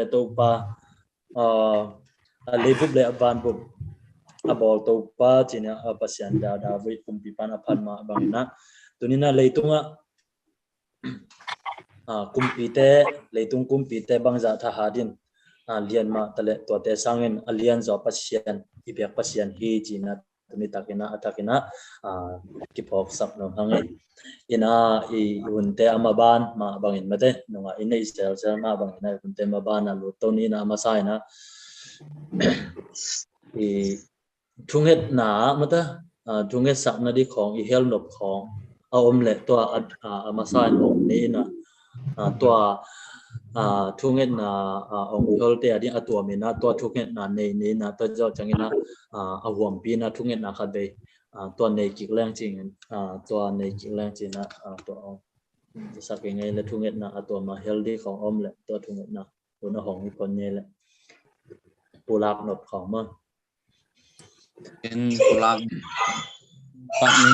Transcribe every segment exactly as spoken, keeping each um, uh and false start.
Topa, ah, a leibup le a vanbup a bawl Topa ci-in ah, ah, Pasian Dawid kumpipa in a phat mah bangin ah, tuni-in ah leitungah, ah, kumpite, leitung kumpite bangzah thahat in, ah, lian mah ta leh tuate sangin a lianzaw Pasian i biak Pasian hi ci-in ah tuni takin ah, a takin ah, ah, kiphawksak nuam hang ei. In ah i hunte a maban mah bangin mate, nungah i neih zelzel mah bangin ah i hunte maban ah lut to ni in ah, a masa in ah i thungetna ah mate, ah, thungetsakna ding khawng, i hel nop khawng a om leh tua a, a, a masa in ong nei in ah, ah, tua, ah, thungetna, ah, ong holte a ding a tuam in ah, tua thungetna nei ni in ah, tua zawh ciangin ah, ah, a huampi in ah thungetna khat vei, ah, tua nei kik leng ci-in, ah, tua nei kik leng ci-in ah, ah, tua ong sak i ngei leh thungetna a tuam a hel ding khawng om leh tua thungetna hun a hong i phot ngei leh pulak nop khawng mah. En pulak pak ni.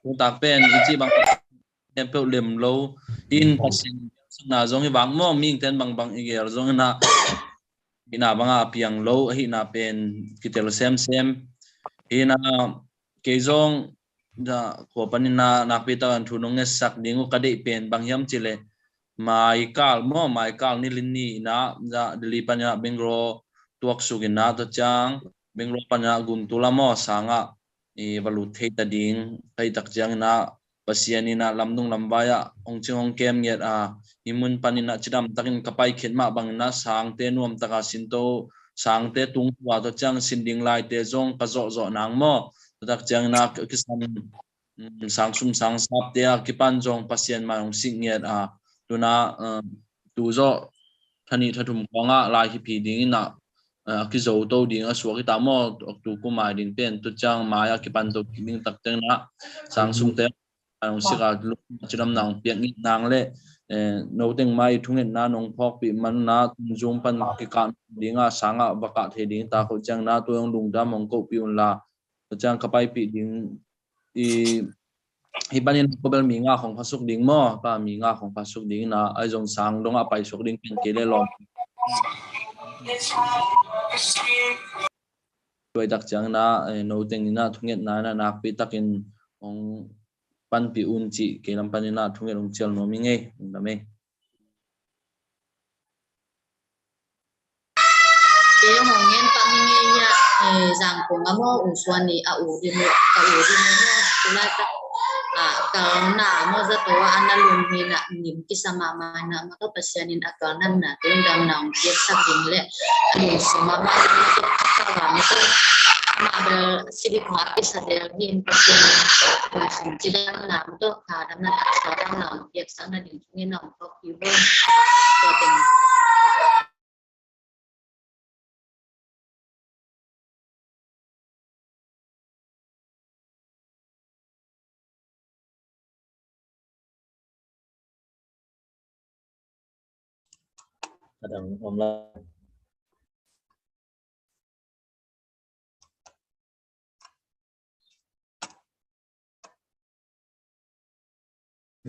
Pulak pen i ci bang khempeuh lem lo. In Pasian na zong i vak maw, mihingte'n bangbang i gel zong in ah, hihna bangah a piang lo, ahihna pen kitel semsem. Hi in ah kei zong, ah, khua panin ah nakpi takin thu nong ngetsak ding uh ka deih pen bang hiam cih leh, maikal maw, maikal ni li ni in ah, ah, Delhi panin ah Bangalore tuaksuk in ah, tua ciang Bangalore panin ah Guntur lam maw, sangah i va lut thei ta ding ka hih tak ciangin ah, Pasian in ah lamdung lamvai ah hong cing hong kem ngiat a, hih mun panin ah cidam takin ka paikhiat mah bangin ah sangte nuam takin sin to, sangte tung tua, tua ciang sin ding laite zong ka zawhzawh nang maw. Tua tak ciangin ah ka kisam, mm, sangsum sangsapte a kipan zong Pasian mai hong sik ngiat a, tu-in ah, eh, tu zawh tha nih tha thum khawng ah lai kiphi ding in ah, eh, a kizo to ding a suak hi ta maw, tu kum mai ding pen, tua ciang mai a kipan to ding tak ciangin ah, sangsumte mai hong sik a, cidamna hong piak ngiat nang leh, eh, no teng mai thungetna nong phawkpih man in ah, tung zung pan kikah ding a, sangah va kah thei ding ta khawh ciangin ah, tu hong lungdam hong kohpih un la, tua ciang ka paipih ding, i, hih panin ko bel mi nga khawng phasuk ding maw, pa mi nga khawng phasuk ding in ah, ahi zong sang dongah paisuk ding pen kei leh lawm. Tua tak ciangin ah, eh, no teng in ah thungetna in ah nakpi takin hong panpih un cih kei lam panin ah thunget hong cial nuam ing ei, lungdam ei. Kei hong ngen pah ing ei. Hiah, eh, Zangkong ah maw, U Suan i a u ding uh, ka u ding uh maw, tulaitak, ah, kalna maw, zato ah a na lum hi in ah, nim kisa mahmah in ah, maw, tua Pasian in a kalna na, tua damna hong piaksak ding leh, a lungsim ah maw, tua ka vang tua, amah bel sidi kha kisa del hi in, Pasian in a lungsim cidamna, tua kha damna, taksa damna hong piaksak nading in hong phawk hi vo. Tua teng. Adang om lai.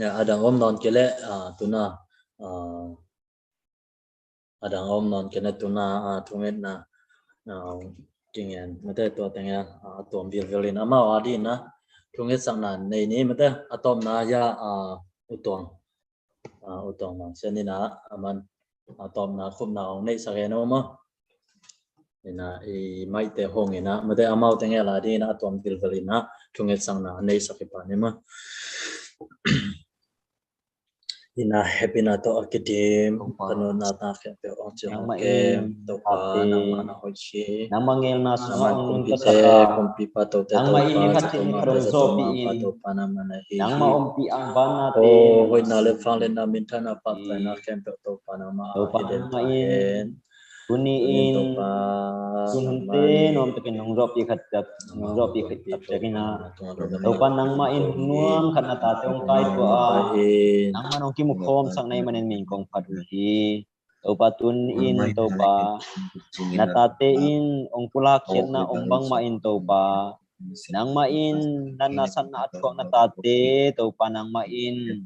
Ya, adang om nawn kei leh, ah, tu-in ah, ah, adang om nawn kei leh tu-in ah, ah, thungetna, ah, kingen, mate tua teng ah, ah, a tuam vilvel in amau a ding in ah, thungetsakna nei ni, mate a tawpna ya, ah, U Tuang. Ah, U Tuang Mang Sian in ah, aman, ah, tawpna khupna hong neihsak hen aw maw. In ah, i maite hong in ah, mate amau teng ah la ding in ah, a tuam vilvel in ah, thungetsakna neihsak hi pah ni maw. In ah, hehpihna tawh a kidim, ka nuntakna khempeuh hong cing hong kem, Topa, nangmah na hoih hi. Nangmah ngelna sungah hong nuntaksa, kumpipa, Tote Topa, Topa, nangmah in mi khat ciat mi khat hong zawhpih in, Topa, nangmah na hi. Nangmah ompih a vanna te, hoihna leh vangliatna, minthanna, pahtawina khempeuh Topa nangmah a hi den ta hen. Tuni in, Topa, tun hunte nuam takin hong zawhpih khat ciat, hong zawhpih khat ciat in ah, Topa nangmah in hun nuam khat na tate hong kaituah a, nangmah in hong kimukhawmsak na hih manin min kong phat uh hi. Topa tun in Topa, na tate in hong pulak khiatna om bangmah in Topa, nangmah in natna satna a thuak na tate, Topa nangmah in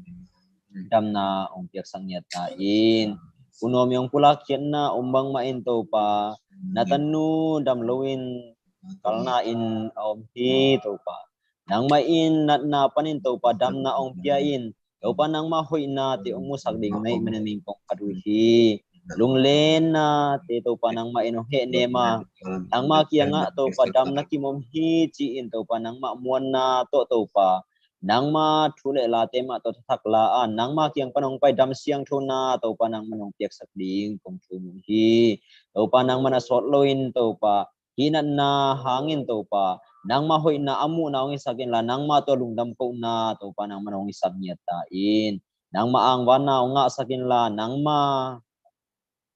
damna hong piaksak ngiat ta in. U Naomi hong pulakkhiatna om bangmah in Topa, na tanu dam loin kalna in a om hi Topa. Nangmah in natna panin Topa damna hong pia in, Topa nangmah hoihnate hong musak ding na hih manin na min kong phat uh hi. Lunglennate Topa nangmah in hong hehnem a, nangmah kiangah Topa damna kim om hi ci-in Topa nangmah muanna tawh Topa, nangmah thu le late mah tawh thathak la a, nangmah kiang pan hong pai dam siangthona Topa nangmah in hong piaksak ding kong thum uh hi. Topa nangmah in a sawt loin Topa, hih natna hangin Topa, nangmah hoihna a muhna hong hisak inla, nangmah tawh lungdam kohna Topa nangmah in hong hisak ngiat ta in. Nangmah angvanna hong ngahsak inla, nangmah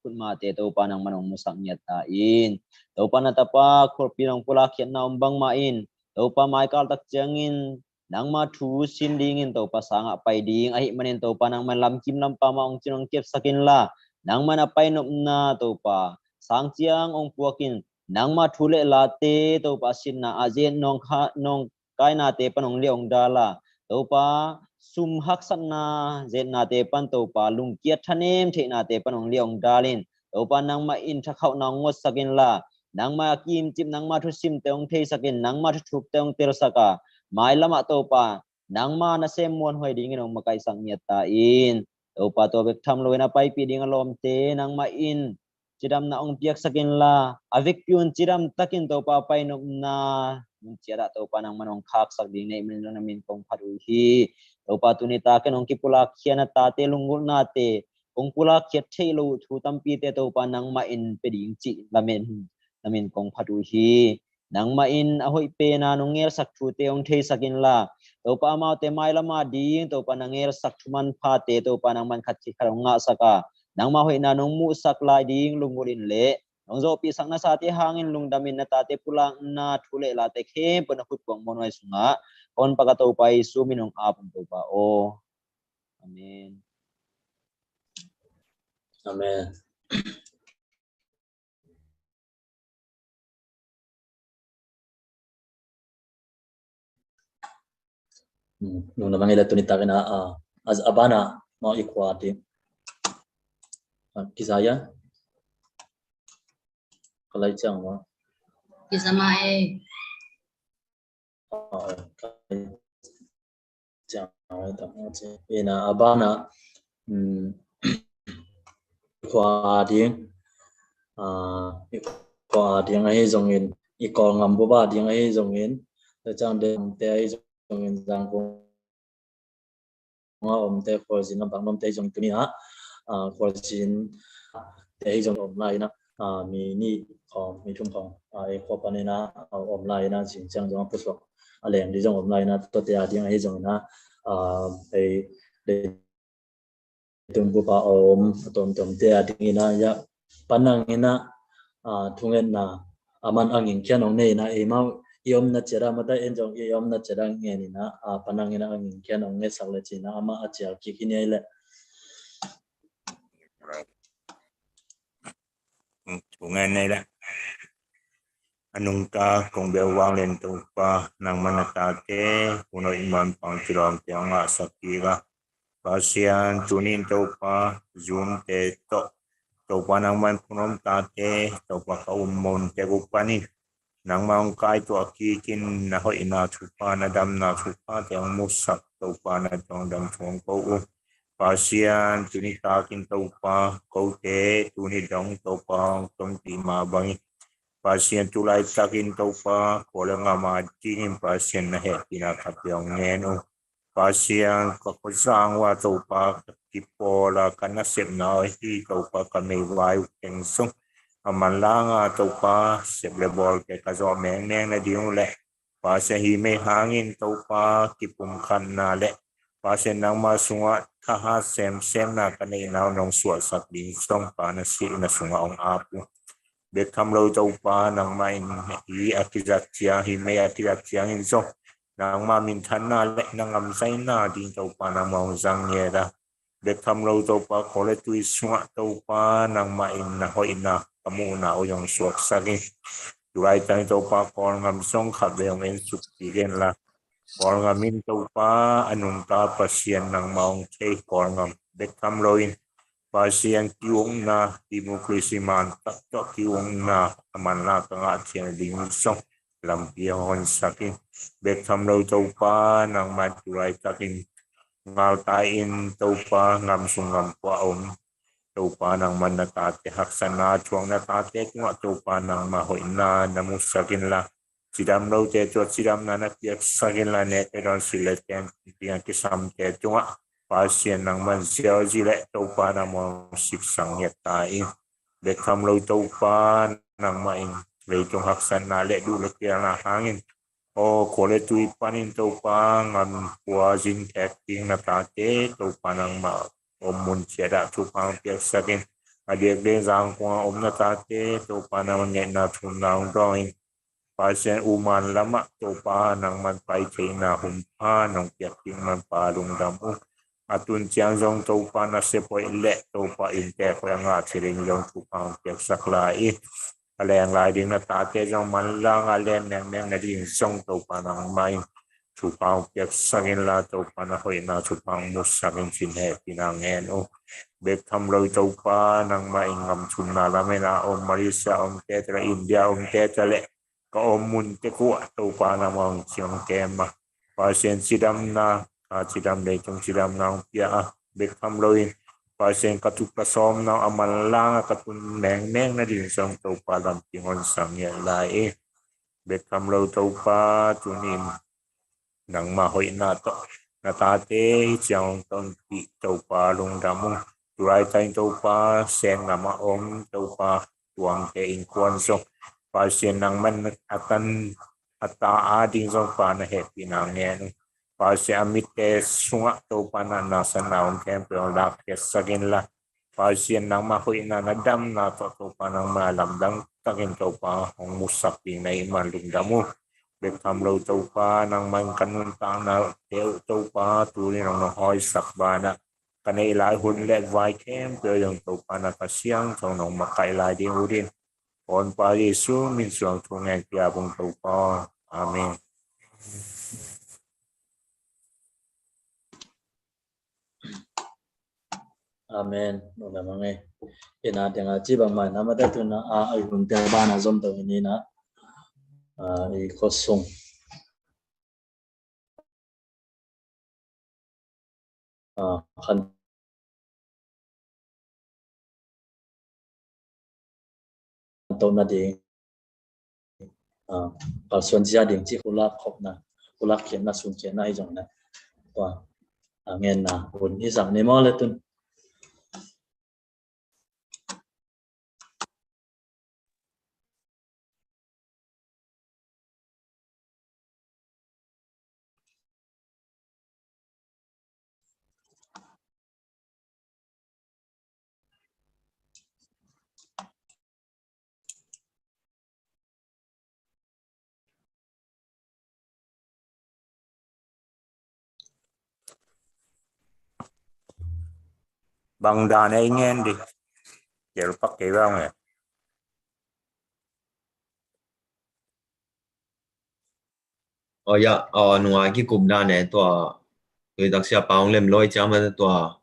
khutmate Topa nangmah in hong musak ngiat ta in. Topa na tapa khualpi in hong pulakkhiatna om bangmah in, Topa maikal tak ciangin nangmah thu sin dingin Topa sangah pai ding ahih manin Topa nangmah in lamkim lampa mah hong cin hong kepsak inla, nangmah in a painopna Topa sang ciang hong puak in, nangmah thu le late Topa sinna ah zet nawngkha nawngkainate pan hong liah hong dal a, Topa sum haksatna zetnate pan Topa lungkiat thanem theihnate pan hong liah hong dal in, Topa nangmah in thakhauhna hong ngotsak inla, nangmah a kimcip nangmah thusimte hong theisak in, nangmah thuthukte hong telsak a, mailamah Topa nangmah nasem muanhuai dingin hong makaihsak ngiat ta in. Topa tua bek tham loin a paipih ding a lawmte nangmah in cidamna hong piaksak inla, a vekpi un cidam takin Topa painopna mun ciatah Topa nangmah in hong khaksak ding na hih manin na min kong phat uh hi. Topa tuni takin hong kipulakkhiatna tate lunggulhnate hong pulakkhiat theih loh thu tampite Topa nangmah in pia ding cih lamen na min kong phat uh hi. Nangmah in a hoih pena nong ngelsak thute hong theisak inla, Topa amaute mailama ding Topa na ngelsak thu manphate Topa nangmah in khat khit khat hong ngahsak a, nangmah hoihna nong muhsak lai ding lunggulh in le nong zawhpihsak nasate hangin lungdam in na tate pulakna thu le late khempeuh na khutkuang muanhuai sungah ka honpa ka Topa Jesu min hong ap ung Topa aw. Amen. Amen. Hmm, lungdam a ngei le tuni takin a, a, a, a bana ma i khua ti. A, kisa ya. Ka lai ciang ma. Kisa ma e. A, ka lai ciang ma e ta ma ci. Ina a bana, hmm, khua ding, a, i khua ding ahi zongin, i Kawlngam bup a ding ahi zongin, tua ciang dengte ahi zongin, Zangkong a omte, khualzin a bang omte ahi zong tuni ah, a, khualzin te ahi zong om lai ina, a, mi nih khawng, mi thum khawng, a, i khua panin a, a, om lai ina, zing ciang zong a pusuak a leng ding zong om lai ina, tuate a ding ahi zong ina, a, ei, leitung bup a om a tuamtuamte a ding ina, ya, panang ina, a, thungetna a man a ngingkhian hong nei ina, eimau i omna ciat a mata en zong i omna ciat a ngen ina, a, panang ina a ngingkhian hong ngetsak le ci ina, amah a cial kik hi ni ei le. Thungen nei le. A nungta kong bel vanglian Topa, nangmah na tate, hun hoih manpha kilawmte hong ngahsak kik a, Pasian, tuni in Topa, Zoom te tawh, Topa nangmah in phone om tate, Topa ka um mun tek uh panin, nangmah hong kaituah kik in, na hoihna thupha, na damna thuphate hong musak, Topa na tawng dam thu hong ko uh. Pasian, tuni takin Topa, kote, tuni dong Topa hong tonpih mah bangin, Pasian, tu laitakin Topa, khua le gam a dingin Pasian na hehpihna khat peuh hong ngen uh. Pasian, ka khuazang uh a Topa, ka kipawl a ka nasepna uh hi Topa, ka meivai uh teng sung a manlang a Topa, sep le bawlte ka zawh mengmeng nading uh le, Pasian, hih mei hangin Topa kipumkhatna le Pasian nangmah sungah thahat semsemna ka neihna uh nong suahsak ding song Pa na sihna sungah hong ap uh. Bek tham lo Topa nangmah in hih a kizat ciang, hih mei a kizat ciangin zong nangmah minthanna le na ngamzaina ding Topa nangmah hong zang ngiat a, bek tham lo Topa, khua le tui sungah Topa nangmah in na hoihna ka muhna uh zong suaksak in. Tu laitakin Topa Kawlgam zong khatvei hong ensuk kik inla, Kawlgam in Topa a nungta Pasian nangmah hong thei Kawlgam bek tham loin, Pasian kiukna, democracy man tak tawh kiukna a manlang ka ngah theihna ding zong lampi hong honsak in. Bek tham lo Topa, nangmah tu laitakin ngaltai in Topa, gam sung gam pua om Topa, nangmah na tate haksatna thuak na tate tungah Topa nangmah hoihna na musak inla, cidam lote tungah cidamna na piaksak inla, nete dawn silh le ten dingah kisamte tungah Pasian nangmah ziauzi le Topa nangmah siksang hiat ta in. Bek tham lo Topa, nangmah in leitung haksatna le duh le kialna hangin aw khua le tui panin Topa gam pua zin thek ding na tate Topa nangmah om mun ciat ah thupha hong piaksak in. A diakdiak zangkuang a om na tate Topa nangmah ngetna thumna hong dawng in. Pasian uman lamah Topa nangmah pai theihna hun pha nong piak ding manpa lungdam ung. A tun ciang zong Topa na sephoih le Topa inntek hoih a ngah thei ding zong thupha hong piaksak lai in. A leng lai ding na tate zong manlang a len mengmeng na ding zong Topa nangmah in thupha hong piaksak inla, Topa na hoihna thupha hong musak in cih hehpihna ngen uh. Bek tham lo Topa nangmah in gam thumna lam in a om Malaysia omte tawh le India omte tawh le ka om mun tek uh ah Topa nangmah hong ciong kem a, Pasian cidamna, ka cidam leitung cidamna hong pia a, bek tham lo in Pasian ka tuk ka sawmna a manlang a ka tun mengmeng na ding zong Topa lampi hong honsak ngiat lai in. Bek tham lo Topa, tuni in nangmah hoihna tawh na tate hih ciang hong tonpih Topa lungdam ung. Tu laitak in Topa Sen gam a om Topa tuangte innkuan zong Pasian nangmah a tan a ta a ding zong Pa na hehpihna ngen ung. Pasian a mitte sungah Topa na nasatna om khempeuh hong lakkhiatsak inla, Pasian nangmah hoihna na damna tawh Topa nangmah lamdang takin Topa hong musak ding na hih man lungdam uh. Bek tham lo Topa nangmah in ka nuntakna te uh Topa tuni nong nong hawisak banah ka neih lai hun le vai khempeuh zong Topa na Kha Siangtho nong makaih lai ding uh din Honpa Jesu min suang thu ngen pia bung Topa. Amen. Amen. Nuna mange. Ina tiang a ci bang mai nama ta tuna a ai hun tel bana zom tau ini na. A i khosung. A khan tau na ding. A kalsuan zia ding ci khulak khopna, khulak khiatna, sun khiatna hi zong na. Tua a ngenna hun hi zang ni maw le tun. Bang dan ei ngen di. Tel pak kei bang e. Aw ya, aw nunga kikup dan e tua. Tui taksia pa hong lem loi cia mate tua.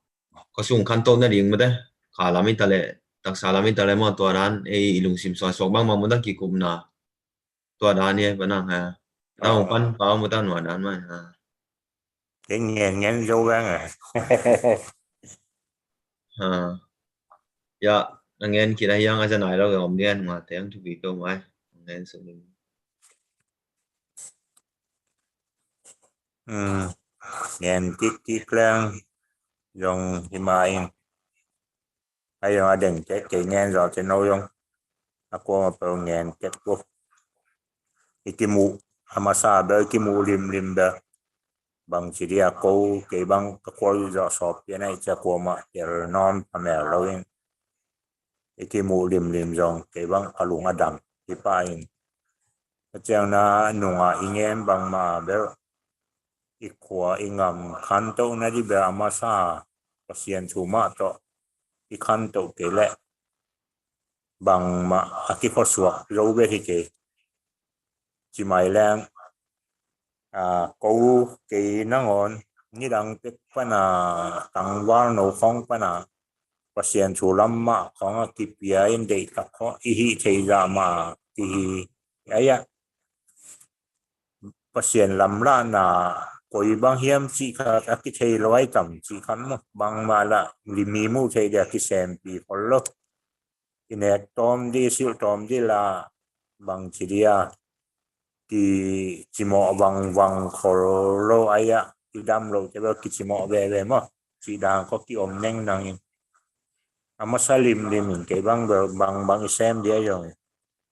Khosung khantoh nading mate. Kha lam i ta le, taksa lam i ta le maw tua dan ei i lungsim suaksuak bangmah mate kikupna. Tua dan hi e pa nang ha. Tau pan pau mu ta nua dan mai ha. Kei ngen ngen zo veng a. Ha. Ya, a ngen kit a hiang a za nai lo om lian ma teng thupi to mai. A ngen suk ding. Ngen kik kik leng zong hi ma in. Ai zong a deng kek kei ngen zaw te no zong a kuama peuh ngen kek uh. I kimuh a masa beuh i kimuh limlim beuh. Bang ci dia ko kei bang ka kual zaw sawp pian a i cia kuama tel nawn pamel lo in. I kimuh limlim zong kei bang a lung a dam hi pa in. A ciangna nunga i ngen bangma beuh i khua i ngam khantoh na di beuh a masa Pasian thu mah tawh i khantoh kei leh bangmah a kikhuasuak zo beuh hi kei. Ci mai leng ko kei nangawn nidang pek pana tangval no khawng pana Pasian thu lam mah khawng a kipia in deihtak khawng i hih thei zah mah kihi. Ai-ah Pasian lamlahna koi bang hiam cih khat a kithei lo ai tam cih khat maw, bangmah lah limi muh theih dia kisempih khol lo. I nek tawm dih, silh tawm dih lah bang ci dia kicimawh vangvang khol lo ai-ah, i dam loh te bel kicimawh veve maw, cih dan khawng ki-om nengnang in. A masa limlim in kei bang bel bangbang i sem dia zong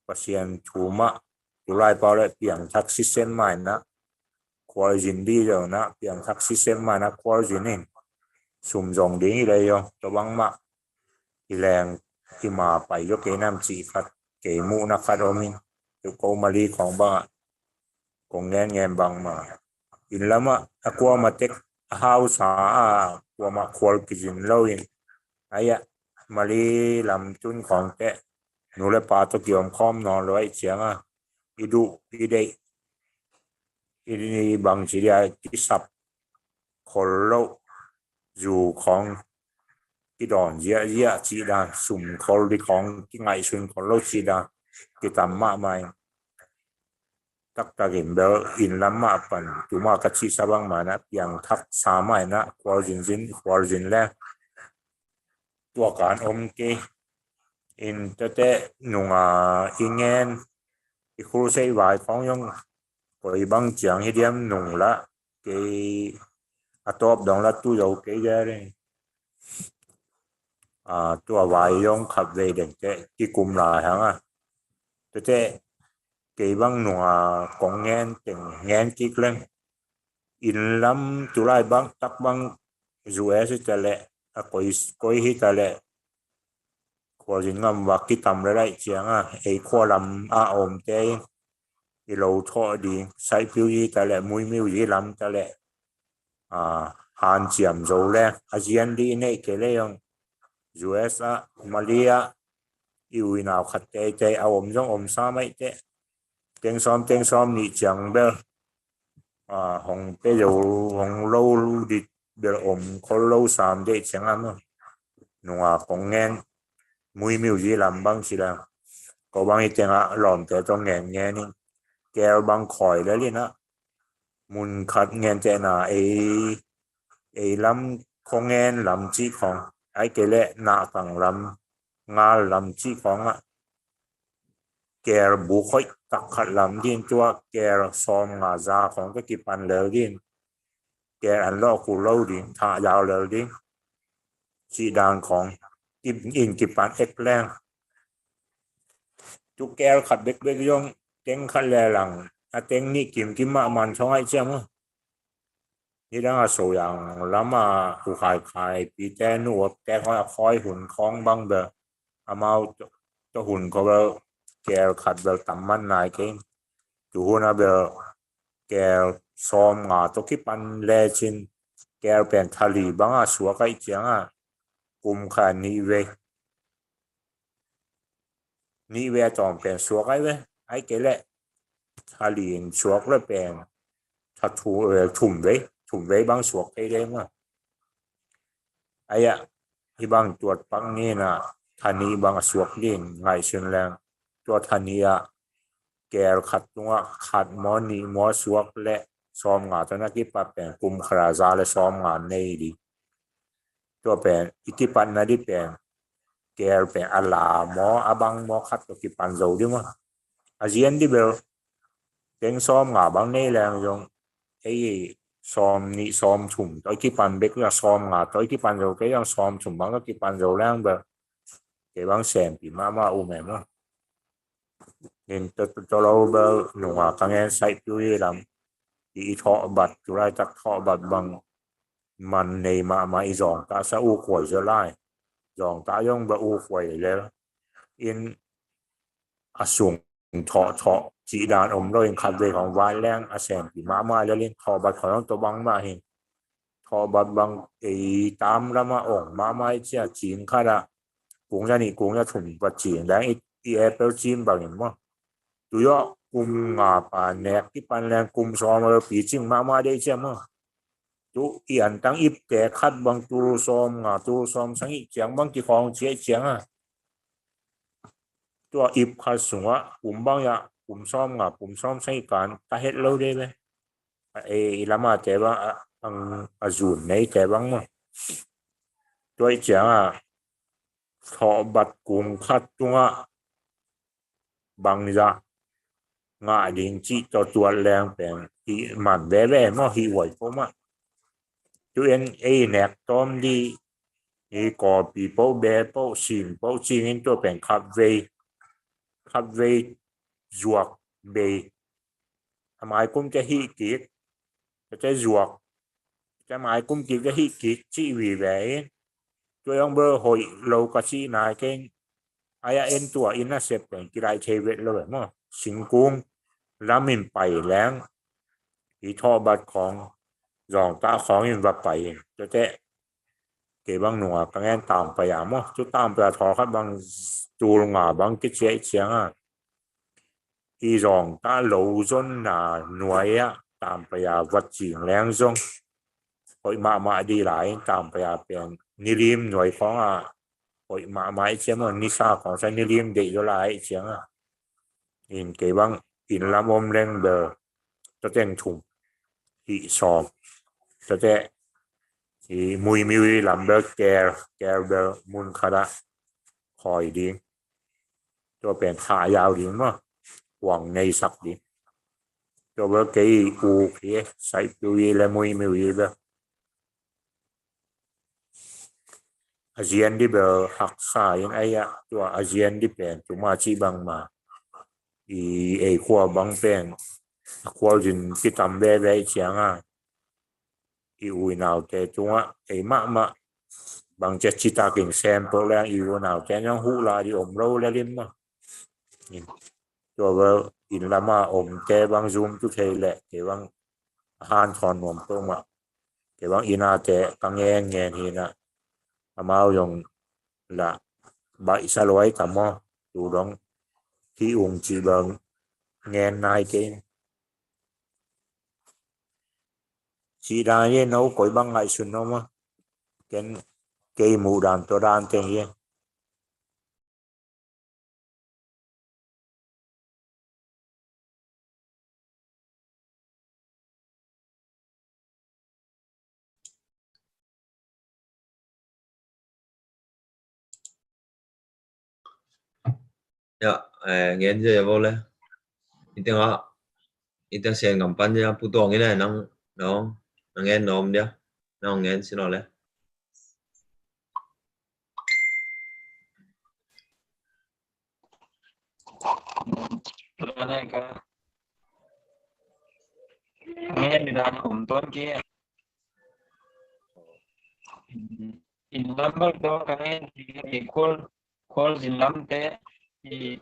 Pasian thu mah, tulai pau le piangthak sisem mah in ah, khualzin dih zong ah, piangthak sisem mah in ah khualzin in, sum zong ding hi le zong, tua bangmah i leng i ma pai zaw kei nam cih khat, kei muhna khat om in, tu ko Mali khawng bangah kong ngen ngen bangmah. Inn lamah a kuamah tek a hausa a, kuamah khual kizin lo in, ai-ah Mali lam tun khawng teh nu le pa tawh kiom khawm nawn lo ahih ciangah, i duh i deih, i bang ci dia kisap khol lo, zu khawng kidawn ziahziah cih dan, sum khol dih khawng kingaihsun khol lo cih dan kitam mahmah in, taktakin bel inn lam mah pan, tuma ka cihsa bangmah in ah, piangthak sa mah in ah, khualzinzin, khualzin le tua kan om kei in. Tuate nunga i ngen, i khulsei vai khawng zong koi bang ciang hi diam nung lah, kei a tawp dong lah tu zo kei dia ding. A, tua vai zong khat vei deng teh kikum lai hang a, tuate kei bang nunga kong ngen teng ngen kik leng, inn lam tulai bang tak bang, U S hi ta leh, a koi, koi hi ta leh, khualzin ngam vak kitam le laih ciangah, ei khua lam a omte in i lo thawh ding, Saipiu hi ta leh, Muimiu hi lam ta leh, a, hanciam zo le, a zian dih i neih kei le zong, U S ah, Mali ah, i u i nau khat teitei a om zong om sa maih teh, teng sawm, teng sawm nih ciang bel, a, hong pe zo, hong lo dih bel om khol lo sam deih ciangah maw, nunga kong ngen, Muimiu hi lam bang ci la, ko bang hi tengah lawmte tawh ngen ngen in, keel bang khawi lel in ah, mun khat ngentehna ei, ei lam khua ngen lam cih khawng, ai kei leh nahtang lam, ngal lam cih khawngah, keel buk hoih tak khat lam ding, tua keel sawmnga za khawng tawh kipan lel ding, keel an lawh kul lo ding, thah zau lel ding, cih dan khawng in kipan ek leng, tu keel khat bekbek zong teng khat le lang, a teng nih kimkim mah man thong ahih ciang maw, nidang a Soyang lamah u Khaikhai pite, nu Uapte khawng a khawi hun khawng bang bel, amau tawh hun khawng bel keel khat bel tam man nai kei. Tu hun a bel keel sawmnga tawh kipan lecin, keel pen thali bangah suak ahih ciangah, kum khat nih vei, nih vei a tawm pen suak ai ve, ai kei leh thali in suak le pen tha thu, eh, thum vei, thum vei bang suak kei dei maw. Ai-ah, hih bang tuat pak ni in ah, tha nih bang a suak ding ngaihsun leng, tua tha nih ah keel khat tungah khat maw nih maw suak leh sawmnga tawh na kipat pen kum khat a za le sawmnga nei ding. Tua pen i kipatna dih pen, keel pen a la maw, a bang maw khat tawh kipan zo ding maw. A zian dih bel, teng sawmnga bang nei leng zong, ei sawmnih sawmthum tawh i kipan bek, a sawmnga tawh i kipan zo kei zong, sawmthum bang tawh kipan zo leng bel, kei bang sempih mahmah um e maw. Nin to, to, to lo bel nunga ka ngen Saipiu hi lam, i, i thawhbat, tu laitak thawhbat bang man nei mahmah, i zawngtahsa U Khuai zaw lai. Zawngtah zong bel U Khuai lel in, a sung thawhthawh cih dan om lo in, khatvei khawng vai leng a sempih mahmah lel in, thawhbat khawng zong tua bangmah hi. Thawhbat bang ei tam lamah ong mahmah i cia, cing khatah kung za nih kung za thum va cing leng i, i apple cim bangin maw. Tui awh kum nga pan nek kipan leng kum sawm a picing mahmah dei cia maw. Tu i antang ipte khat bang tul sawm nga, tul sawm sagih ciang bang kikhawng ciah ciang a, tua ip khat sungah kum bang ya, kum sawm nga, kum sawm sagih kan ka het lo dei ve. A, e, i lamate bang a, ang, a zun neite bang maw. Tua i ciang a thawhbat kum khat tungah bangzah ngah ding cih tawh tuat leng pen hih man veve maw, hih huai ko mah. Tu en ei nek tawm dih, i kawpi poh, be poh, sin poh cingin tua pen khatvei, khatvei zuak bei. A mai kum te hih kik, te zuak, te mai kum kik te hih kik cih vive in. Tua zong bel hoih lo ka cih nai keng. Ai a en tua in a sep pen kilaih thei vet lo ve maw. Singkung lam in pai leng, i thawhbat khawng, zawngtah khawng in va pai in. Tua te kei bang nunga ka ngen Tampaya maw. Tu Tampaya thawl khat bang tul nga bang kiciah i ciang a, i zawngtah lo zonna nuai ah Tampaya va cing leng zong hoih mahmah dih lai in, Tampaya pen nilim nuai khawng a hoih mahmah i ciang maw, nisa khawng sa nilim deih zaw lai i ciang a. In kei bang inn lam om leng bel tua teng thum, hih sawm, tua te i Muimiwi lam bel kel, kel bel mun khat ah khawi ding. Tua pen thah yau ding maw, huang neisak ding. Tua bel kei uk hi, Saipiwi le Muimiwi bel. A zian dih bel haksa in ai a, tua a zian dih pen tuma cih bang ma, i ei khua bang pen a khualzin kitam veve i ciang a, i u i naute tungah ei mahmah bang cia citakin sem peuh leng i u i naute nong huh la dih om lo le lim maw. Tua bel inn lam a omte bang zum tu thei leh kei bang a hanthawn nuam peuh mah. Kei bang inn ate ka ngen ngen hi na, amau zong lah baihsa luai ta maw. Tu dong hih ung cih bang ngen nai kei. Cih dan hi no, koi bang ngaihsun no maw. Ken kei muh dan tua dan teng hi. Ya, eh, ngen je ya bo le. Ite nga, ite sen ngam pan ya pu tuang ina nang, nong, nang ngen nom dia. Nong ngen sino le. Ngen ni dan om ton ki. In number to ka ngen ti equal, equal zin lam te i,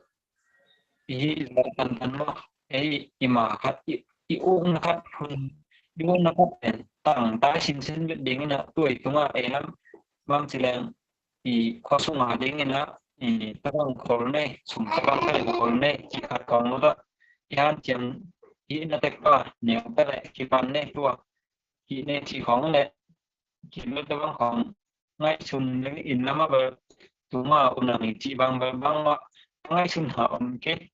i hi zat tan tan maw. Ei i ma khat i, i ung khat hun, i ung na khat pen tang tai sin sin bet ding ina tuai tunga ei lam bang ci leng i khua sunga ding ina i tabang khol nei, sum tabang khol nei, ci khat kong lo ta. I han ciam i na tek pa, niang ta le, ki pan nei tua. Ki nei ci kong le, ki lo tabang kong. Ngaihsun ning in lama bel tuma unang i cih bang bel bang mah ngaihsun ha om kei.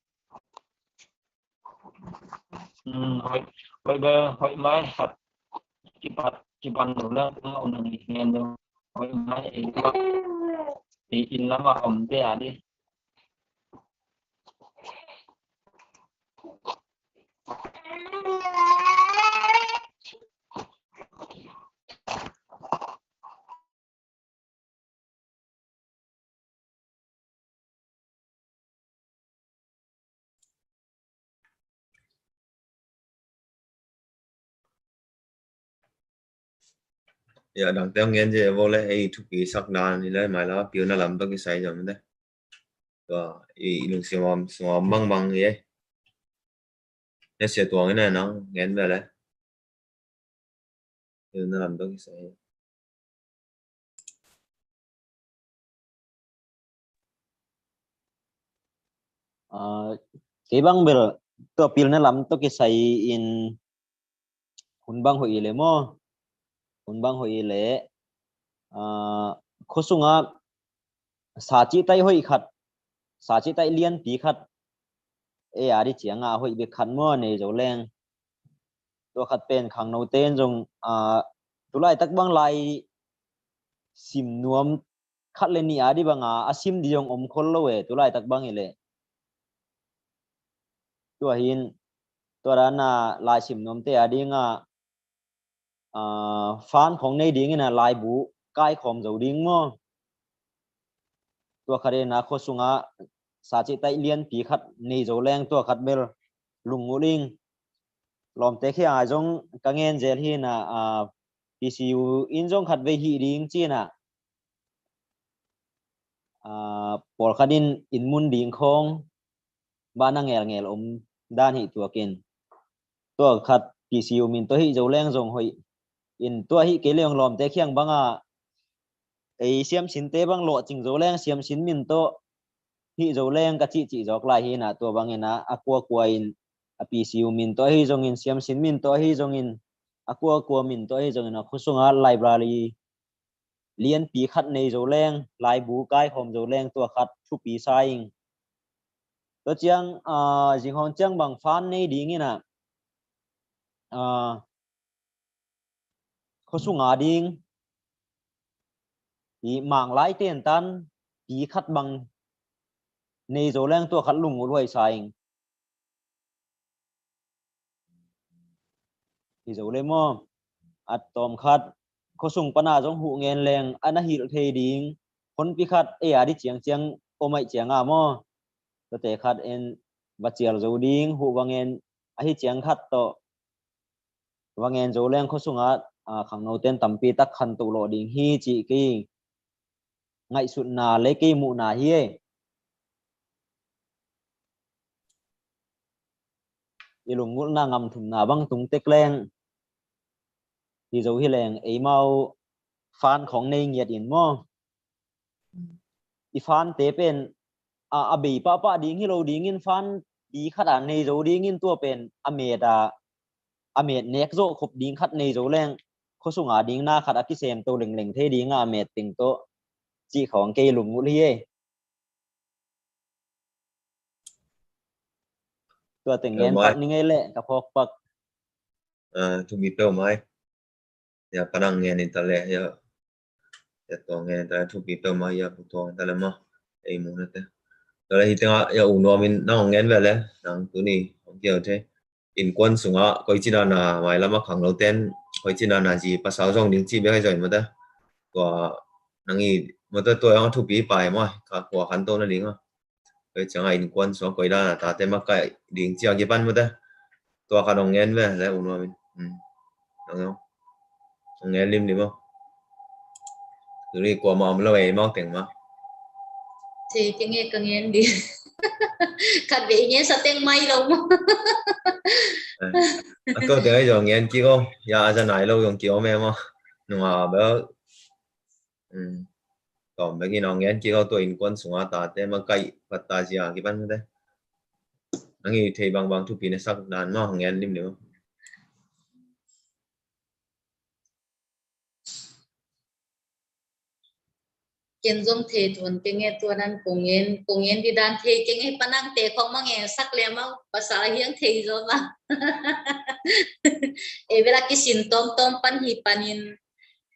Hoih, hoih bel hoih mai hat kipat kipan lo la tuma unang i ngen lo hoih mai i in lama om te a di. Ya, dang teng ngen je vo le, ei thupi sak dan ni le mai la pilna lam to kisai jam de. Tua i lungsim om, sim om bang bang ye. Ne sia tuang ina nang ngen ve le. Pilna lam to kisai. Ah, kei bang bel tua pilna lam to kisai in hun bang hoih le maw. hun bang hoih i leh, ah, khua sungah sacihtaih hoih khat, sacihtaih lianpi khat, ei a di ciangah a hoih bek khat maw nei zo leng. Tua khat pen khangnote in zong, ah, tulaitak bang lai sim nuam khat le nih a di banga a sim di zong om khol lo e, tulaitak bang i leh. Tua hin, tua dana lai sim nuamte a dingah, ah, fan khong nei dingin a laibu kaikhawm zo ding maw? Tua khat ina khua sungah sacihtaih lianpi khat nei zo leng tua khat bel lungngulh ing. Lawmte khiangah zong ka ngen zel hi ina, ah, P C U in zong khat vei hih ding ci ina, ah, pawlkhat in inn mun ding khawng bana ngelngel om dan hih tuakin. Tua khat P C U min tawh hih zo leng zong hoih in, tua hih kei leng lawmte khiang banga ei siamsinte bang lawhcing zo leng siamsin min tawh hih zo leng ka cihcih zawk lai hi ina, tua bangina a kuakua in a P C U min tawh ahi zongin, siamsin min tawh ahi zongin, a kuakua min tawh ahi zongin a khua sungah library lianpi khat nei zo leng, laibu kaikhawm zo leng tua khat thupi sa ing. Tua ciang, ah, zinghawng ciang bang fan nei dingina, ah, khua sunga ding i manglai tentan pi khat bang nei zo leng tua khat lungngulh huai sa ing. Hi zo le maw? A tawm khat khua sung pana zong huh ngen leng a na hilh thei ding honpi khat ei a di ciangciang om aih cianga maw? Tuate khat en va cial zo ding huh va ngen ahi ciang khat tawh va ngen zo leng khua sungah, ah, khangnoten tampi tak khantoh lawh ding hi cih kei ngaihsutna le kei muhna hi e. I lunggulhna ngamthumna bang tung tek leng hi zo hi leng eimau fan khong nei ngiat in maw? I fante pen a, a bei pahpah ding hi lo dingin fan pi khat a nei zo dingin tua pen a met a, a met nek zawh khop ding khat nei zo leng khua sunga ding na khat a kisem to lengleng thei dinga a met teng tawh cih khawng kei lunggulh hi e. Tua teng ngen pak ni ngei leh ka phawk pak. Ah, thupi peuhmah. Ya, panang ngen in ta leh ya. Ya, tua ngen in ta leh thupi peuhmah ya, pu tua in ta leh mah. Ei mu na te. Ta leh hi tengah ya, u nuam in nang ngen ve leh nang tuni hong kiau te. Innkuan sungah koici dana mailam a khangnoten koici dana zi pasal zong ding ci bek hai zoi mawte. Tua nang i mawte tua hong thupi pai maw, kha khua khanto na ding a. Koi ciangah innkuan sungah koi dana tate makaih ding ci a kipan mawte. Tua khat hong ngen ve le u nuam in. Hmm. Nang hong ngen limlim aw. Tuni kuamah om lo ei mau teng mah. Thei kei nge ka ngen ding. Khat vei ngen sa teng mai lo maw. Eh, a tua teng ai zong ngen kik aw. Ya a za nai lo zong kik aw me maw. Nunga bel. Hmm. Tawm bekin hong ngen kik aw, tua innkuan sunga tate makaih patta zia kipan mawte. Nang i thei bangbang thupi na sak dan mah hong ngen limlim aw. Ken zong thei tuan kei nge tua nan kong ngen, kong ngen di dan thei kei nge panangte khong mah ngen sak lem aw, pasal hiang thei zaw mah. Ei bel a kisin tawmtawm pan hi panin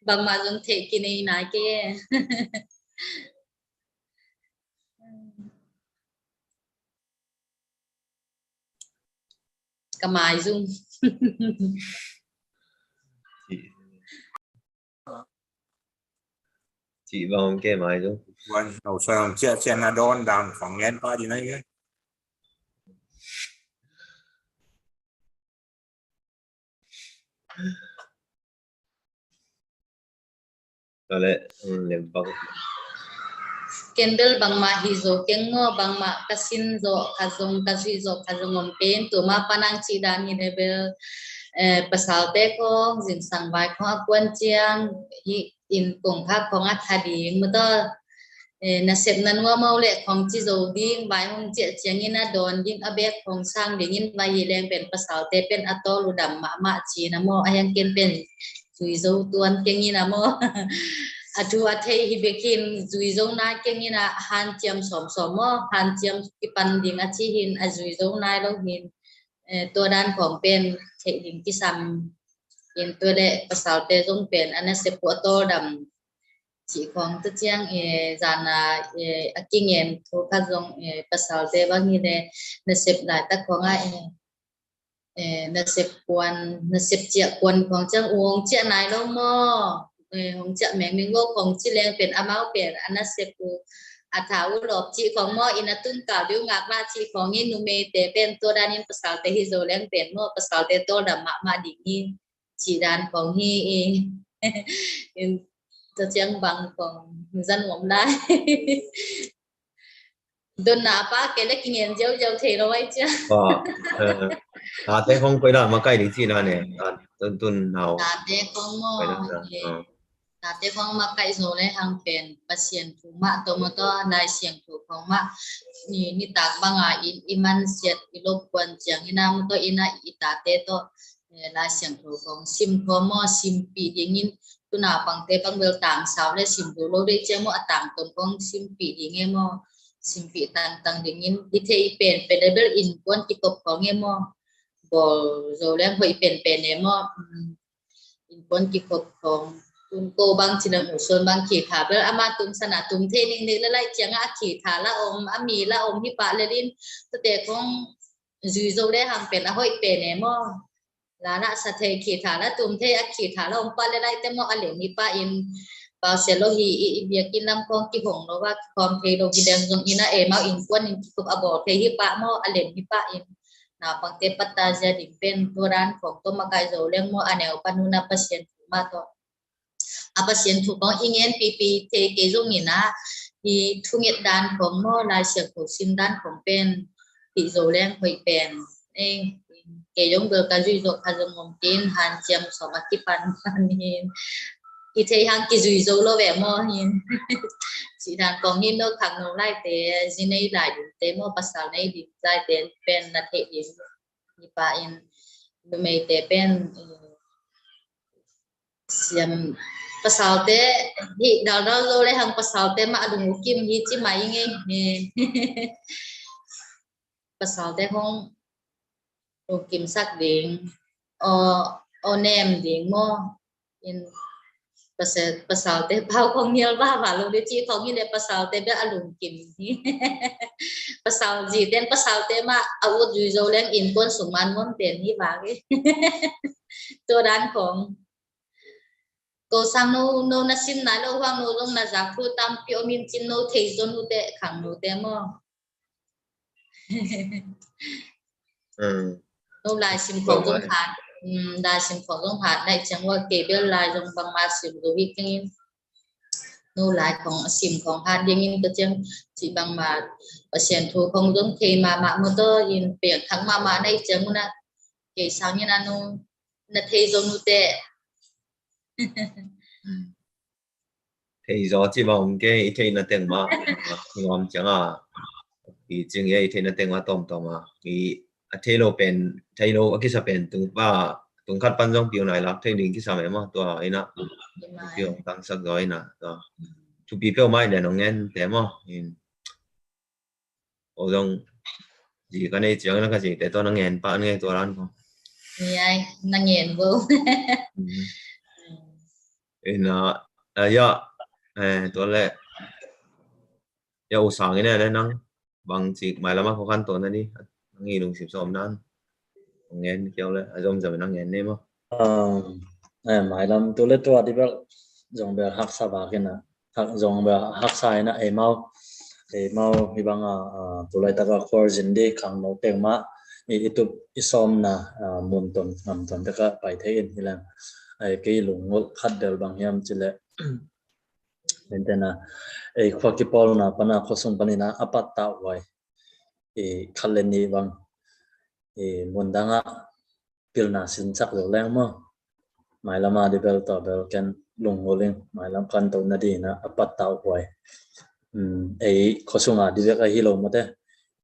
bangmah zong theih kinei nai kei. Ka mai zung. Cih bang om kei mai zung. Wan, au sa lam ciah ciah na dawn dam khong ngen pa di nai kei. Ka leh, um, lem bang. Ken bel bangmah hi zaw keng maw, bangmah ka sin zawh kha zong, ka zuih zawh kha zong om pen, tuma panang cih dan hi leh bel, eh, pasalte khong, zingsang vai khong a kuan ciang, hih in kong kha khong a tha ding, mawtaw. Eh, nasep na nuam aw leh khong ci zo ding, vai hong ciah ciangin a dawn ding, a bek khong sang dingin vai hi leng pen pasalte pen a tawl uh dam mahmah ci na maw, a hiang ken pen zui zo tuan keng in a maw. A thu a thei hi bek hin zui zo nai keng in a, hanciam sawmsawm maw, hanciam kipan ding a ci hin a zui zo nai lo hin, eh, tua dan khawng pen theih ding kisam in, tua leh pasalte zong pen a nasep uh a tawldam cih khawng, tua ciang, eh, zan a, eh, a kingen thu khat zong, eh, pasalte bang hi leh nasep laitak khawng ah, eh, eh, nasep kuan, nasep ciah kuan khawng ciang uh hong ciah nai lo maw. Eh, hong ciah mengmeng lo khawng ci leng pen amau pen a nasep uh a tha uh lawp cih khawng maw, inn a tun kal ding uh ngaklah cih khawng in numeite pen tua dan in pasalte hi zo leng pen maw, pasalte tawldam mahmah ding hi cih dan khawng hi. In, tua ciang bang khawng zan nuam lai. Donna a pa kei leh kingen ziauziau thei lo ai cia. Ah, eh, tate khawng koi dan makaih ding cihna ne. Ah, tun tun hau. Tate khawng maw, koi dan, eh, ah. Tate khawng makaih zo lehang pen Pasian thu mah tawh maw, tua Lai Siangtho khawng mah ni, nitak bang a i, i mansiat i lopkuan ciang in a maw, tua in a i tate tawh, eh, Lai Siangtho khawng sim khawng maw, simpih ding in, tu naupangte bang bel tang sau leh sim zo lo dei ciang maw, a tang ton khawng simpih ding e maw, simpih tangtang ding in, i theih pen pen leh bel innkuan kikhop khawng e maw, bawl zo leng hoih penpen e maw. Hmm. Innkuan kikhop khawng, tun ko bang ci leng, u Suan bang khitha bel ama tum san a tum thei ning ning leh lai ciang a khitha lah om, a mi lah om hi pah lel in, tuate khawng zui zo lehang pen a hoih pen e maw. La lah sa thei, khitha lah tum thei, a khitha lah om pah leh lai te maw, a lem hi pah in, pau sia lo hi, i, i biakinn lam khawng kihong lo a, kikhawm thei lo hi leng zong in a, e mau innkuan in kikhop a bawl thei hi pah maw, a lem hi pah in. Naupangte patta zia ding pen tua dan khawng tawh makaih zo leng maw, a neu pan un a Pasian thu mah tawh, a Pasian thu khawng i ngen pipi thei kei zong in a, i thunget dan khawng maw, Lai Siangtho sim dan khawng pen hih zo leng hoih pen. Eh, kei zong bel ka zui zo kha zong om kei in, hanciam sawm a kipan pan hin. I thei hang kizui zo lo ve maw hin. Cih dan khawng hi. No khangno laite, zi nei lai dingte maw, pasal nei ding laite pen na theih ding hi pah in, numeite pen, eh, siam, pasalte hih daldal zo lehang pasalte mah a lung uh kim hi ci mai ing ei. Pasalte hong lungkimsak ding, aw, aw nem ding maw. In pasal, pasalte pau khawng nial vava lo ding cih khawng hi leh pasalte bel a lungkim hi. Pasal zite in pasalte mah a ut zui zo leng innkuan sung man muan pen hi vang hi. Tua dan khawng. Ko sang no, no na sim nai lo hang no zong na zak thu tampi om in cin, no thei zo nu te khangno te maw. Mm. No lai sim khawng zong hat, mm, lai sim khawng zong hat, lai ciang ua kei bel lai zong bangmah sim zo hi keng in. No lai khawng sim khawng hat ding in, tua ciang cih bangmah Pasian thu khawng zong thei mahmah maw, tua in piangthak mahmah lai ciang un a, kei sang in a no na thei zo nu te. Thei zaw ci bang om kei, i theihna teng mah ngawm ciang a, i cing i theihna teng mah tawmtawm a, i a thei lo pen, thei lo a kisa pen tung pa, tung khat pan zong piu nai lak thei ding kisam e maw, tua in a, piu tangsak zaw in a, tua thupi peuhmah i den ong ngen te maw, in. O zong zi ka nei ciang na ka zi te tua na ngen pah nge tua ran ko. Ni ai, na ngen bo. Mm. Ina, a, ya, eh, tua le. Ya u sang ina le nang bang cik mai lama ko kan to na ni. Nang i lungsim sawm nan. Ngen kiau le, a zom zom nang ngen ne maw. Um, eh, mailam tu le tua di bel zong bel haksa bak ina, hak, zong bel haksa ina, ei mau, ei mau hi bang a, a, tu lai taka khor zin di khangno teng mah i, i tup i sawmna, a, mun ton ngam ton taka pai thei in hi lang. Ai kei lungngol khat bel bang hiam ci le, enten a, ei khua kipawlna pana khuasung panina a pattah huai i khat le nih bang i mun dangah pilna sinsak zo leng maw. Mailam a di bel tua bel ken lungngol ing, mailam kan to na dina a pattah huai. Um, ei khuasung a di bek ahi lo mate,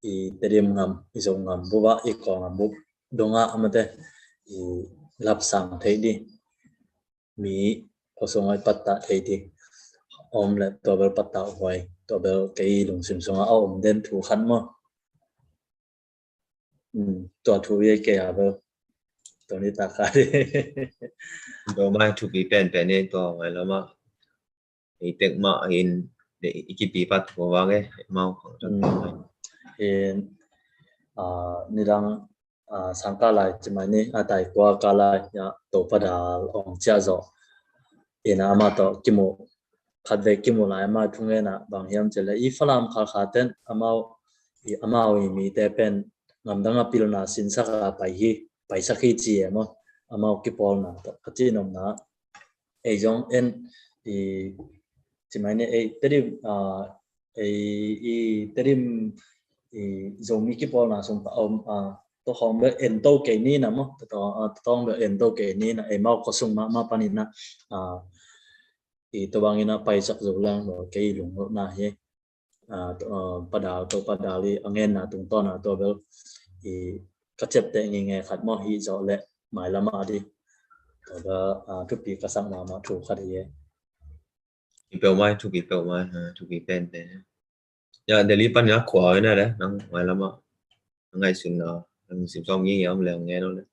i Tedim ngam, i Zo ngam bup a, i Kawl ngam bup dongah mate, i lapsang thei di. mi khuasung ah i pattah thei ding om le tua bel pattah huai, tua bel kei lungsim sungah a om den thu khat maw. Tua thu i kei a bel tua ni tak kha ding. Tua mai thupi penpen e, tua mai lamah ei tek mah in i kipi pat ko vang e, mau khang tak. Hin nidang sangka lai ci mai ni, a tai kua ka lai a Topa dal ong ciah zawh in a amah tawh kimu, khatvei kimu lai amah thungen ah bang hiam cih leh i Falam Khalkha ten amau i, amau i mite pen ngamdang a pilna sinsak a pai hi, paisak hi ci e maw. Amau kipawlna tawh a ci nopna ei zong en i ci mai ni, ei Tedim, ei i Tedim i Zomi kipawlna sung pa om, tua khawng bel en to kei ni na maw, tua khawng bel en to kei ni na, ei mau khuasung mahmah panin ah i tua bangin a paisak zo leng lo kei lungawlna hi. Padal, Topa dal i a ngenna tungtawn a tua bel i ka ciapteh ngeingei khat maw, hih zawh leh mailam ah ding tua bel thupi ka sak mahmah thu khat hi e. Thupi peuhmah, thupi peuhmah, thupi penpen. Ya, Delhi pan ya khua ina le nang mailam ah ngaihsutna, nang sim sawm ngi ngi om le ngen om le.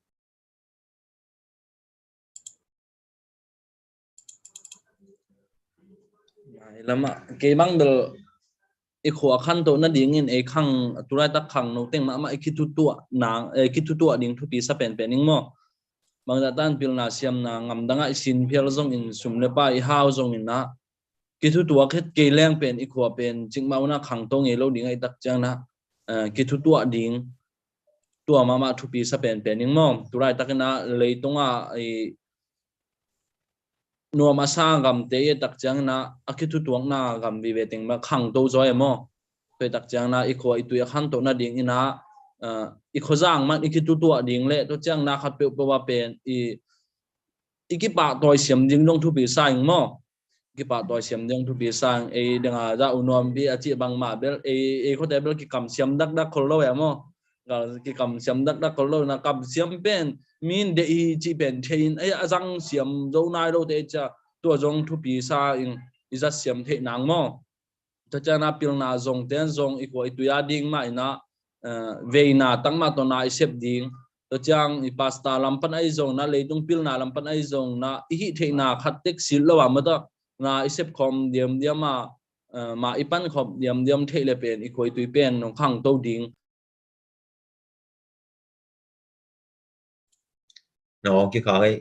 Lamah kei bang bel i khua khantoh nadingin ei khang, tulaitak khangno teng mahmah i kitutuah nang, ei kitutuah ding thupi sa penpen ing maw. Bangzah tan pilna siamna ngamdangah i sin phial zongin, sum le pai i hau zongin ah kitutuak het kei leng pen i khua pen cikmah unah khangto ngei lo ding ahih tak ciangin ah kitutuah ding tua mahmah thupi sa penpen ing maw. Tulaitakin ah leitungah i nuam a sa gamte i tak ciangin ah a kitutuakna gam vive teng mah khangto zaw e maw. Tua i tak ciangin ah i khua i tui a khantoh nadingin ah i khuazang man i kitutuah ding le tua ciangin ah khat peuhpeuh ah pen i i kipahtawi siam ding dong thupi sa ing maw. Kipahtawi siam ding thupi sa ing, ei dang a zah u nuampi a cih bangmah bel ei, ei khuate bel kikam siam dakdak khol lo e maw. Kikam siam dakdak khol lo na, kam siam pen min deih hi cih pen thei in ei a zang siam zo nai lo te cia, tua zong thupi sa ing, i zat siam theih nang maw. Tua ciangin ah pilna zongten zong i khua i tui a ding mah in ah veina tangmah tawh na i sep ding. Tua ciang i pasta lam pan ahi zongin ah, leitung pilna lam pan ahi zongin ah i hih theihna khat tek silh lo a mawtaw na i sep khawm diamdiam a, ma i pan khawm diamdiam theih le pen i khua i tui pen nong khangto ding. Nong kikha hei.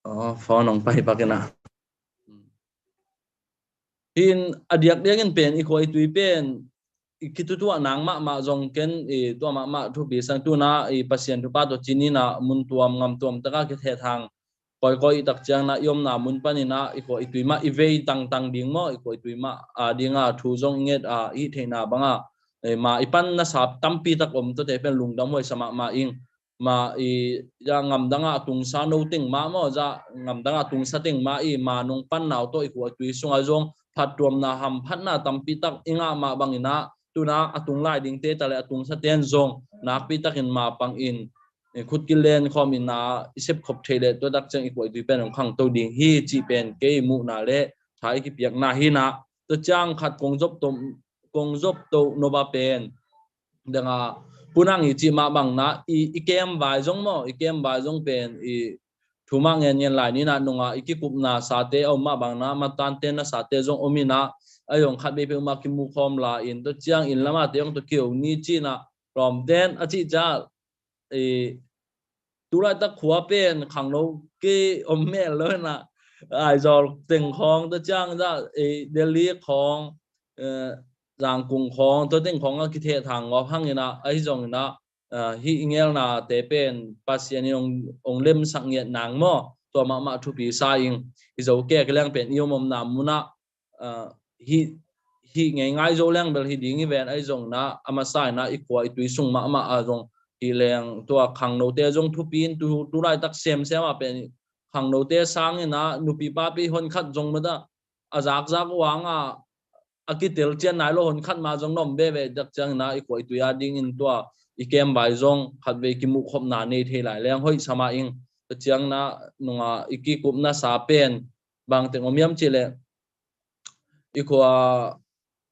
Aw, phone nong pai pak in ah. Hin a diakdiakin pen i khua i tui pen i kitutuah nang mahmah zong ken i tua mahmah thupi sang, tuna i Pasian thupha tawh cinin ah mun tuam ngam tuam taka kithethang kawikawi i tak ciangin ah i omna mun panin ah i khua i tui mah i vei tangtang ding maw, i khua i tui mah a ding a thu zong i nget a i hih theihna bang a ma i pan nasa tampi tak om, tuate pen lungdam huai sa mahmah ing. Ma i ya ngamdang a tungsa no teng mah maw, ya ngamdang a tungsa teng mah i ma nong pan nau tawh i khua i tui sungah zong phattuamna hamphatna tampi tak i ngah mah bangin ah tuna a tung lai dingte ta le a tungsa ten zong nakpi takin ma pangin khut kilen khawm in ah i sepkhop theih le tua tak ciang i khua i tui pen hong khangto ding hi cih pen kei muhna le tha i kipiakna hi in ah. Tua ciang khat kong zop to, kong zop to nop a pen dang a punang i cih mah bang in ah i, i kem vai zong maw, i kem vai zong pen i thumah ngen ngen lai ni in ah nungah i kikupna sate a om mah bang in ah matante nasate zong om in ah a zong khat vei peuhmah kimukhawm la in tua ciang inn lamah te zong tua kio ni ci in ah lawmten a cih ciang i tulaitak khua pen khangno kei om mel lo in ah Aizawl teng khawng tua ciang zah i Delhi khawng Zangkung khawng tua teng khawng a kithehthang ngawp hang in ah ahi zong in ah hih i ngelnate pen Pasian in hong, hong lemsak ngiat nang maw, tua mahmah thupi sa ing. I zo kek leng pen i om omna munah hih, hih ngeingai zo leng bel hi ding i ven ahi zong in ah a masa in ah i khua i tui sung mahmah a zong hi leng tua khangnote zong thupi in tu, tulaitak semsem ah pen khangnote sang in ah nupi papi honkhat zong mah dah a zakzak uang ah a kitel cian nai lo honkhat mah zong na om veve tak ciang in ah i khua i tui a dingin tua i kem vai zong khatvei kimuhkhopna nei thei lai leng hoih sa mah ing. Ciang na nunga i kikupna sa pen bang teng om hiam cih leh, i khua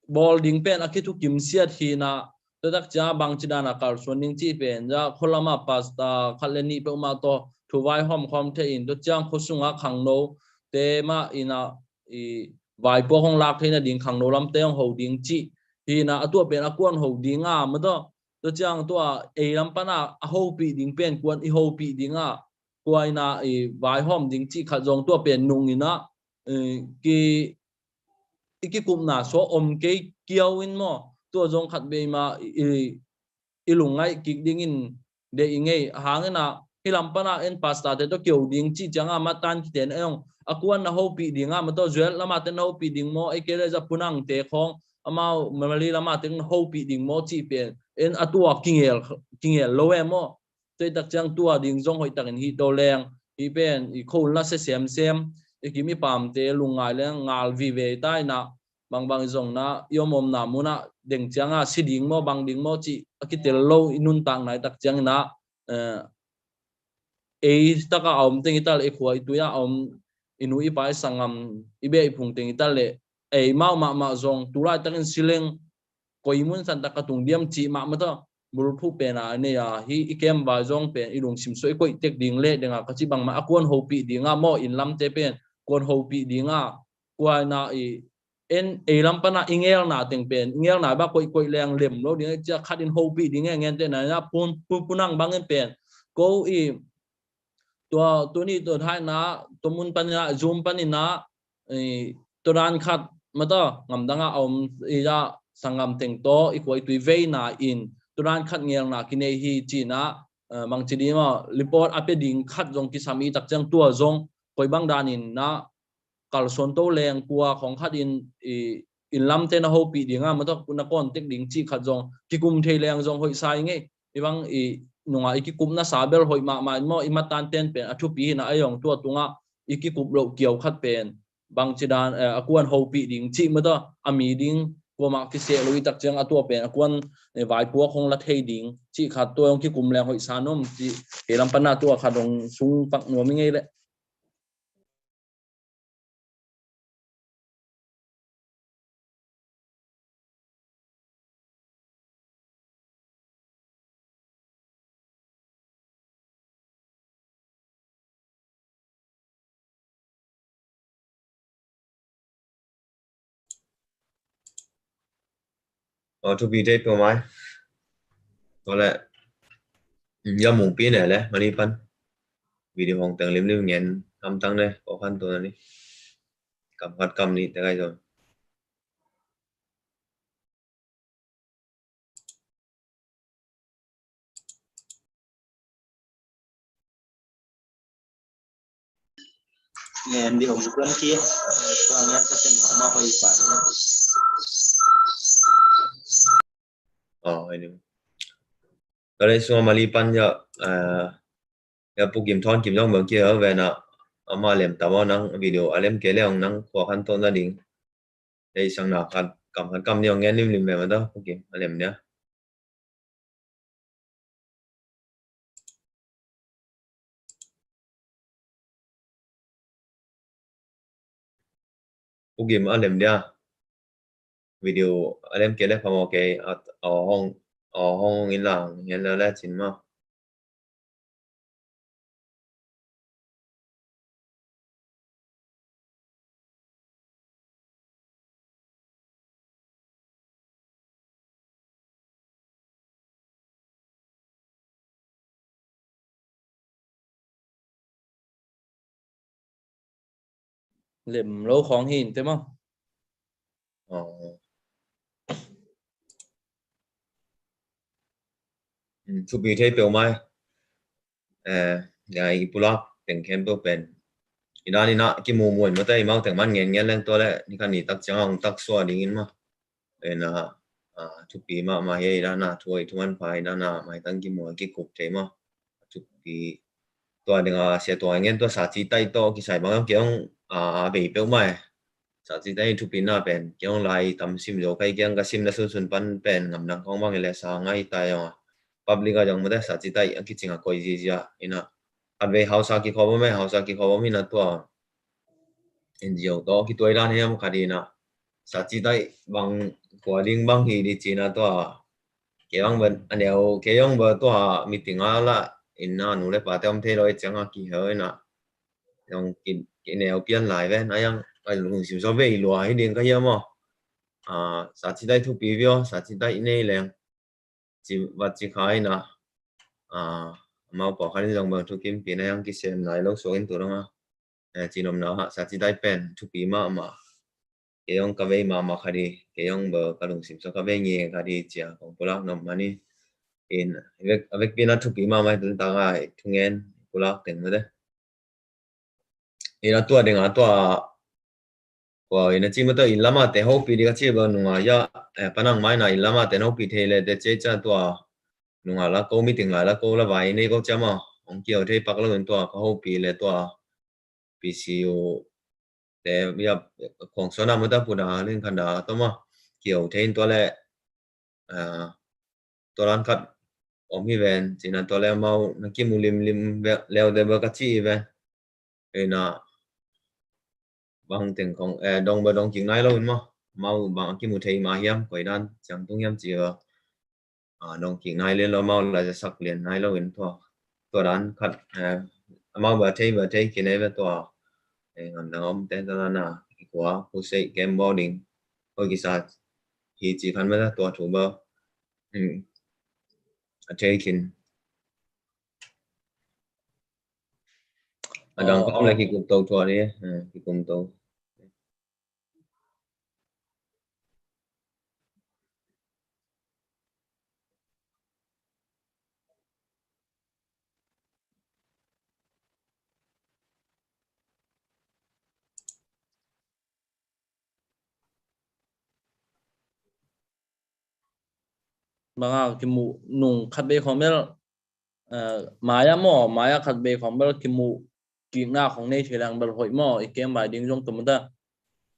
bawl ding pen a kithukim siat hi na, tua tak ciang bangci dan a kalsuan ding cih pen, ya khua lam ah pastor khat le nih peuhmah tawh thu vaihawm khawm thei in, tua ciang khua sung ah khangno te mah in a, i vaipuak hong lak theihna ding khangno lamte hong ho ding cih hi na, a tua pen a kuan ho ding a, maw taw. Tua ciang tua ei lam pan a a hopih ding pen kuan i hopih ding a, kua in a i vaihawm ding cih khat zong tua pen nung in a, i ki, i kikupna suak om kei kiau in maw, tua zong khat vei mah i, i lungngaih kik dingin deih i ngei. A hang in a, hih lam pan a en pastor te tawh kio ding cih ciang a, matan kiten ei hong a kuan na hopih ding a, maw taw, zuel lam ah ten na hopih ding maw, ei kei le za punang te khawng, amau Mali lam ah ten na hopih ding maw cih pen en a tua kingel, kingel lo e maw. Tua i tak ciang tua ding zong hoih takin hih to leng, hih pen i khol na se semsem, i kim i pamte lungngai leng ngal vive ta in a, bangbang i zong na i om omna mun ah deng ciang a si ding maw, bang ding maw cih a kitel lo i nuntakna i tak ciang in a, eh, ei tak a a om teng i tal, ei khua i tui a a om i nu i pa i sanggam i beh i phung teng i tal le, ei mau mahmah zong tu laitakin si leng koi mun san tak ka tung diam cih mah, maw taw, bulphuh pen a nei a, hih i kem vai zong pen i lungsim suak i koih tek ding le deng a ka cih bangmah a kuan hopih ding a maw, inn lamte pen kuan hopih ding a, kua in a i en ei lam pan a i ngelna teng pen, i ngelna bang koih koih leng lem lo ding a, ciah khat in hopih ding e, ngentehna in a pun, pun, punang bang in pen ko i tua, tuni tua thaina, tua mun pan in a, Zoom pan in a, i, tua dan khat, maw taw, ngamdang a om i a sanggam teng tawh i khua i tui veina in tua dan khat ngelna kinei hi ci in a, eh, bangci ding maw, report a pia ding khat zong kisam i tak ciang tua zong koi bang dan in na kalsuan to leng kua khawng khat in i, inn lamte na hopih ding a, maw taw, na contact ding cih khat zong kikum thei leng zong hoih sa i ngei. I bang i nunga i kikupna sa bel hoih mahmah in maw, i matan ten pen a thupi hi na, a i hong tua tungah i kikup loh kiau khat pen bangci dan, eh, a kuan hopih ding cih, maw taw, a mi ding kuamah kiseh lo i tak ciang a tua pen a kuan, eh, vaipuak hong la thei ding cih khat tua hong kikum leng hoih sa nuam cih, kei lam pan a tua khat hong sung pak nuam i ngei leh. Aw, thupi thei peuhmah. Tua leh, mm, ya mungpi ne le, mani pan. Video hong teng limlim ngen, kam tang ne, ko khan tu na ni. Kam khat kam nih te kai zon. Ngen di om tuan ki, eh, tua ngen ka ten pa ma hoi pa. Oh, ini. Kalau semua malipan ya, eh, ya Pu Kim Thon Kim Jong Bang kia ve na, ama lem tama nang video a lem kei le ong nang khua khan to na ding. Ei sang na khat kam khat kam ni ong ngen lim lim ve ma ta Pu Kim a lem nia. Pu Kim a lem dia. Video a lem kei le phamawh kei a, a hong, a hong in lang hian la le cin ma. Lem lo khawng hi in te maw? Aw. Hmm, thupi thei peuhmah. Eh, ngai i pulak teng khempeuh pen i dan in a kimu mu in mawte, i mau teng man ngen ngen leng tua le ni khan ni tak ciang a hong tak suah ding in maw. Ena, ah, thupi mahmah hi, i dan a thu, i thu manpha, i dan a maitang kimu a kikup thei maw. Thupi tua ding a sia tua ngen tua sa ci tai tawh kisai bang kei hong, ah, a bei peuhmah e. Sa ci tai thupi na pen kei hong lai tam sim zo kai kiang ka sim na sunsun pan pen ngam dang khawng bang i le sa ngai tai hong a. Public a zong mawte sa ci tai a kicing a koi zizia in a. khatvei hausa kikhop om e, hausa kikhop om hi na tua. N G O tawh kituai dan hiam khat hi na. Saci taih bang kua ding bang hi di ci na tua. Kei bang bang a neu, kei bang bang tua meeting a la in na nu le pa te om thei lo e ciang a kihel hi na. Zong ki, kineu pian lai ven, a yang, a lungsim so vei lua hi ding ka hiam aw. A, saci taih thupi vio, saci taih nei leng. Ci, vat ci kha hi na. A, amau pawlkhat in zong bang thukim pi na yang kisem lai lo suak in tu dong a. E, ci nopna ha, saci taih pen thupi mahmah. Kei zong ka vei mahmah khat hi, kei zong bang ka lungsim so ka vei nge khat hi cia kong pulak nop man hi. In, a vek, a vekpi na thupi mahmah hi tun tak a, i thungen pulak teng mate. Ina tua ding a tua, tua ina ci ma tua inn lama te hopi di ka ci ba nunga ya, eh, panang mai na inn lama te hopi thei le te ci ca tua nunga la ko meeting lai la ko la vai nei ko cia ma, ong kiau thei pak lo in tua ka hopi le tua P C U te ya kong sona ma ta pu da ling khan da to ma kiau thei in tua le tua dan khat om hi ven, cina tua le amau na kimu limlim leu de bel ka ci hi ven. Ina bang teng kong, eh, dong bel dong kik nai lo in maw. Amau bang a kimu thei ma hiam, koi dan ciang tung hiam ci bel. Ah, dong kik nai lian lo amau la za sak lian nai lo in tua. Tua dan khat, eh, amau bel thei bel thei kinai bel tua. Eh, ngam dang om te tua dan a, i kua, pu sei, kem bawding. Oi kisa, hi ci khan bel tua thu bel. Hmm. A thei khin. A dang kong le kikum to tua ni, eh, kikum to. Banga kimu nung khat bei khong bel, eh, maya maw, maya khat bei khong bel kimu kikna khong nei thei lang bel hoih maw, i kem bai ding zong tum ta.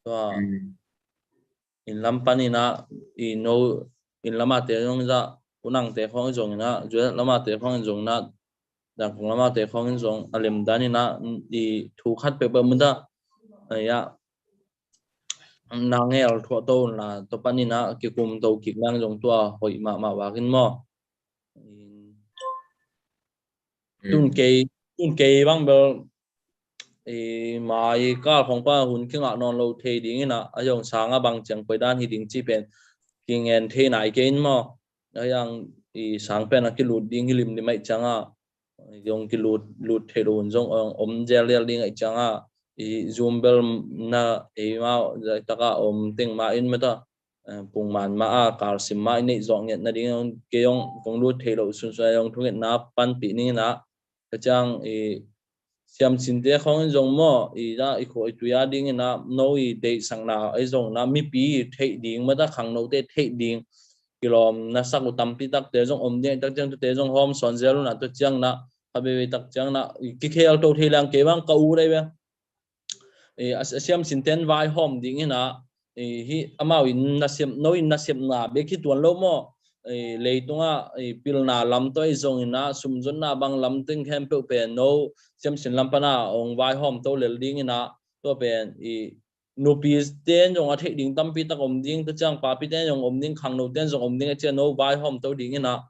Tua, inn lam pan ina, i no, inn lama te zong za, unang te khong zong ina, juat lama te khong zong ina, dang kong lama te khong zong, a lem dan ina, i thu khat pek pek mun ta. Aya, nang ngel thuah to la, to pan ina, kikum to kik nang zong tua, hoih mahmah vakin maw. Tun kei, tun kei bang bel, i mai kal khong pa hun kingah nawn lo thei ding ina, a zong sanga bang ciang koi dan hi ding ci pen, kingen thei nai kei in maw. A yang i sang pen a kilut ding hi limlim aih cianga, zong kilut, lut thei lo hun zong om zel lial ding aih cianga, i Zoom bel na ei mau, zai taka om teng ma in mata, eh, pungman ma a, kalsim ma i neih zawh ngetna ding, kei zong kong lut thei lo sunsun a zong thungetna panpih ning ina, ka ciang i siamsinte khong in zong maw, i da i khua i tuia ding ina, no i deihsakna ei zong na, mipi i theih ding, mata khangnote theih ding, kilawm na sak uh tampi takte zong om ding, tak ciang tute zong hawm sawn zel una, tu ciang na, kha veve tak ciang na, i kikhel to thei lang kei bang ka u dai ve. I, a, a siamsinten vaihawm ding ina, i, hi amau in nasem, no in nasepna bek hi tuan lo maw. I, leitunga, i, pilna lam tawh i zong ina, sumzonna bang lam teng khempeuh pen no siamsin lam pana ong vaihawm to lel ding ina, tua pen i nupi ten zong a theih ding tampi tak om ding, tua ciang papi ten zong om ding, khangno ten zong om ding, a cian no vaihawm to ding ina,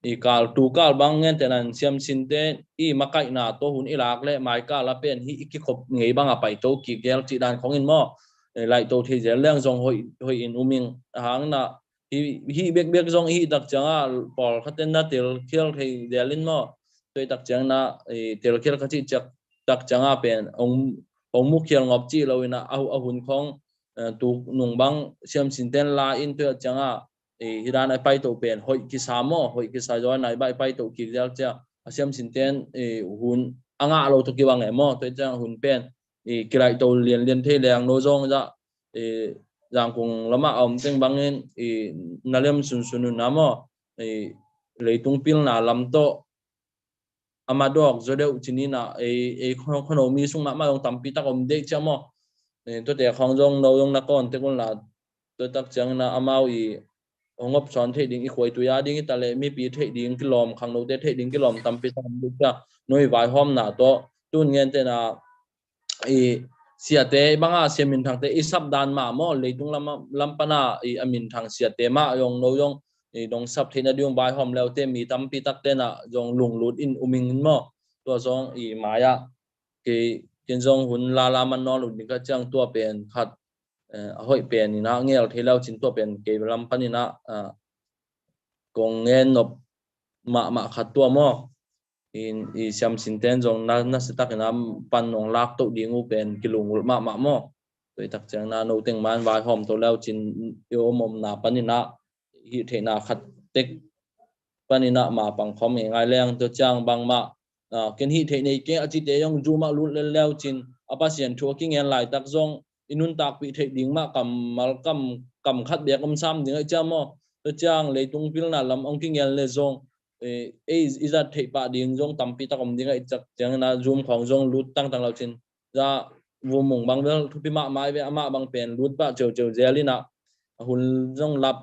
i kal tu kal bang ngen tenan siamsinte i makaihna tawh hun i lak le mai kal a pen hi i kikhop ngei bang a pai to kik gel cih dan khong in maw. Eh, laih to thei zel leng zong hoih, hoih in um ing a hang na hi, hi bekbek zong i hi tak cianga pawlkhaten na telkhial thei zel in maw. Tua i tak ciang na, eh, telkhial kha cih ciak tak cianga pen ong, ong mukhial ngop cih lo ina a, a hun khong, eh, tu nung bang siamsinten la in tua cianga, eh, hi dan a i paito pen hoih kisa maw, hoih kisa zaw na i bah i paito kik zel cia. A siamsinten, eh, hun a ngah lo tawh kibang e maw, tua ciang hun pen, eh, kilaih to lianlian thei leng no zong za, eh, Zangkung lama a om teng bangin, eh, na lem sunsun un na maw, eh, leitung pilna lam tawh a madawk zaw deuh cin ina, ei, ei khuano, khuano mi sung mahmah zong tampi tak om deih cia maw. Eh, tuate khong zong no zong na kawn tek un la, tua tak ciang ina amau i hong op sawn theih ding, i khuaitui a ding hi ta leh mipi theih ding kilawm, khangnote theih ding kilawm tampi tak om ding cia, noi vaihawmna tawh tun ngente na i siate banga sia minthangte i sap dan mah maw, leitung lam, lam pana i a minthang siate mah zong no zong i dong sap theihna ding vaihawm leute mi tampi takte na zong lunglut in um ing maw. Tua zong i mai-ah kei, ken zong hun lala man nawn lo ding ka ciang tua pen khat, eh, a hoih pen ina ngel thei leu cin tua pen kei lam pan ina, ah, kong ngen nop mahmah khat tua maw. In, i siamsinten zong na, na sitak ina pan nong lak toh ding uh pen kilungulh mahmah maw. Tua i tak ciang na no teng man vaihawm to leu cin i om omna pan ina hih theihna khat tek pan ina ma pang khawm ngei ngai leng tua ciang bangmah, ah, ken hih theih nei keng a cite zong Zoom ah lut lel leu cin a Pasian thu a kingen laitak zong i nuntakpih theih ding mah kammal kam, kam khat bek om sam ding ahi cia maw. Tua ciang leitung pilna lam ong kingen le zong, eh, ei i zat theih pah ding zong tampi tak om ding ahi tak ciang ina Zoom khawng zong lut tangtang lo cin. Za vumung bang vel thupi mahmah i ve amah bang pen lut pah ceuceu zel ina a hun zong lap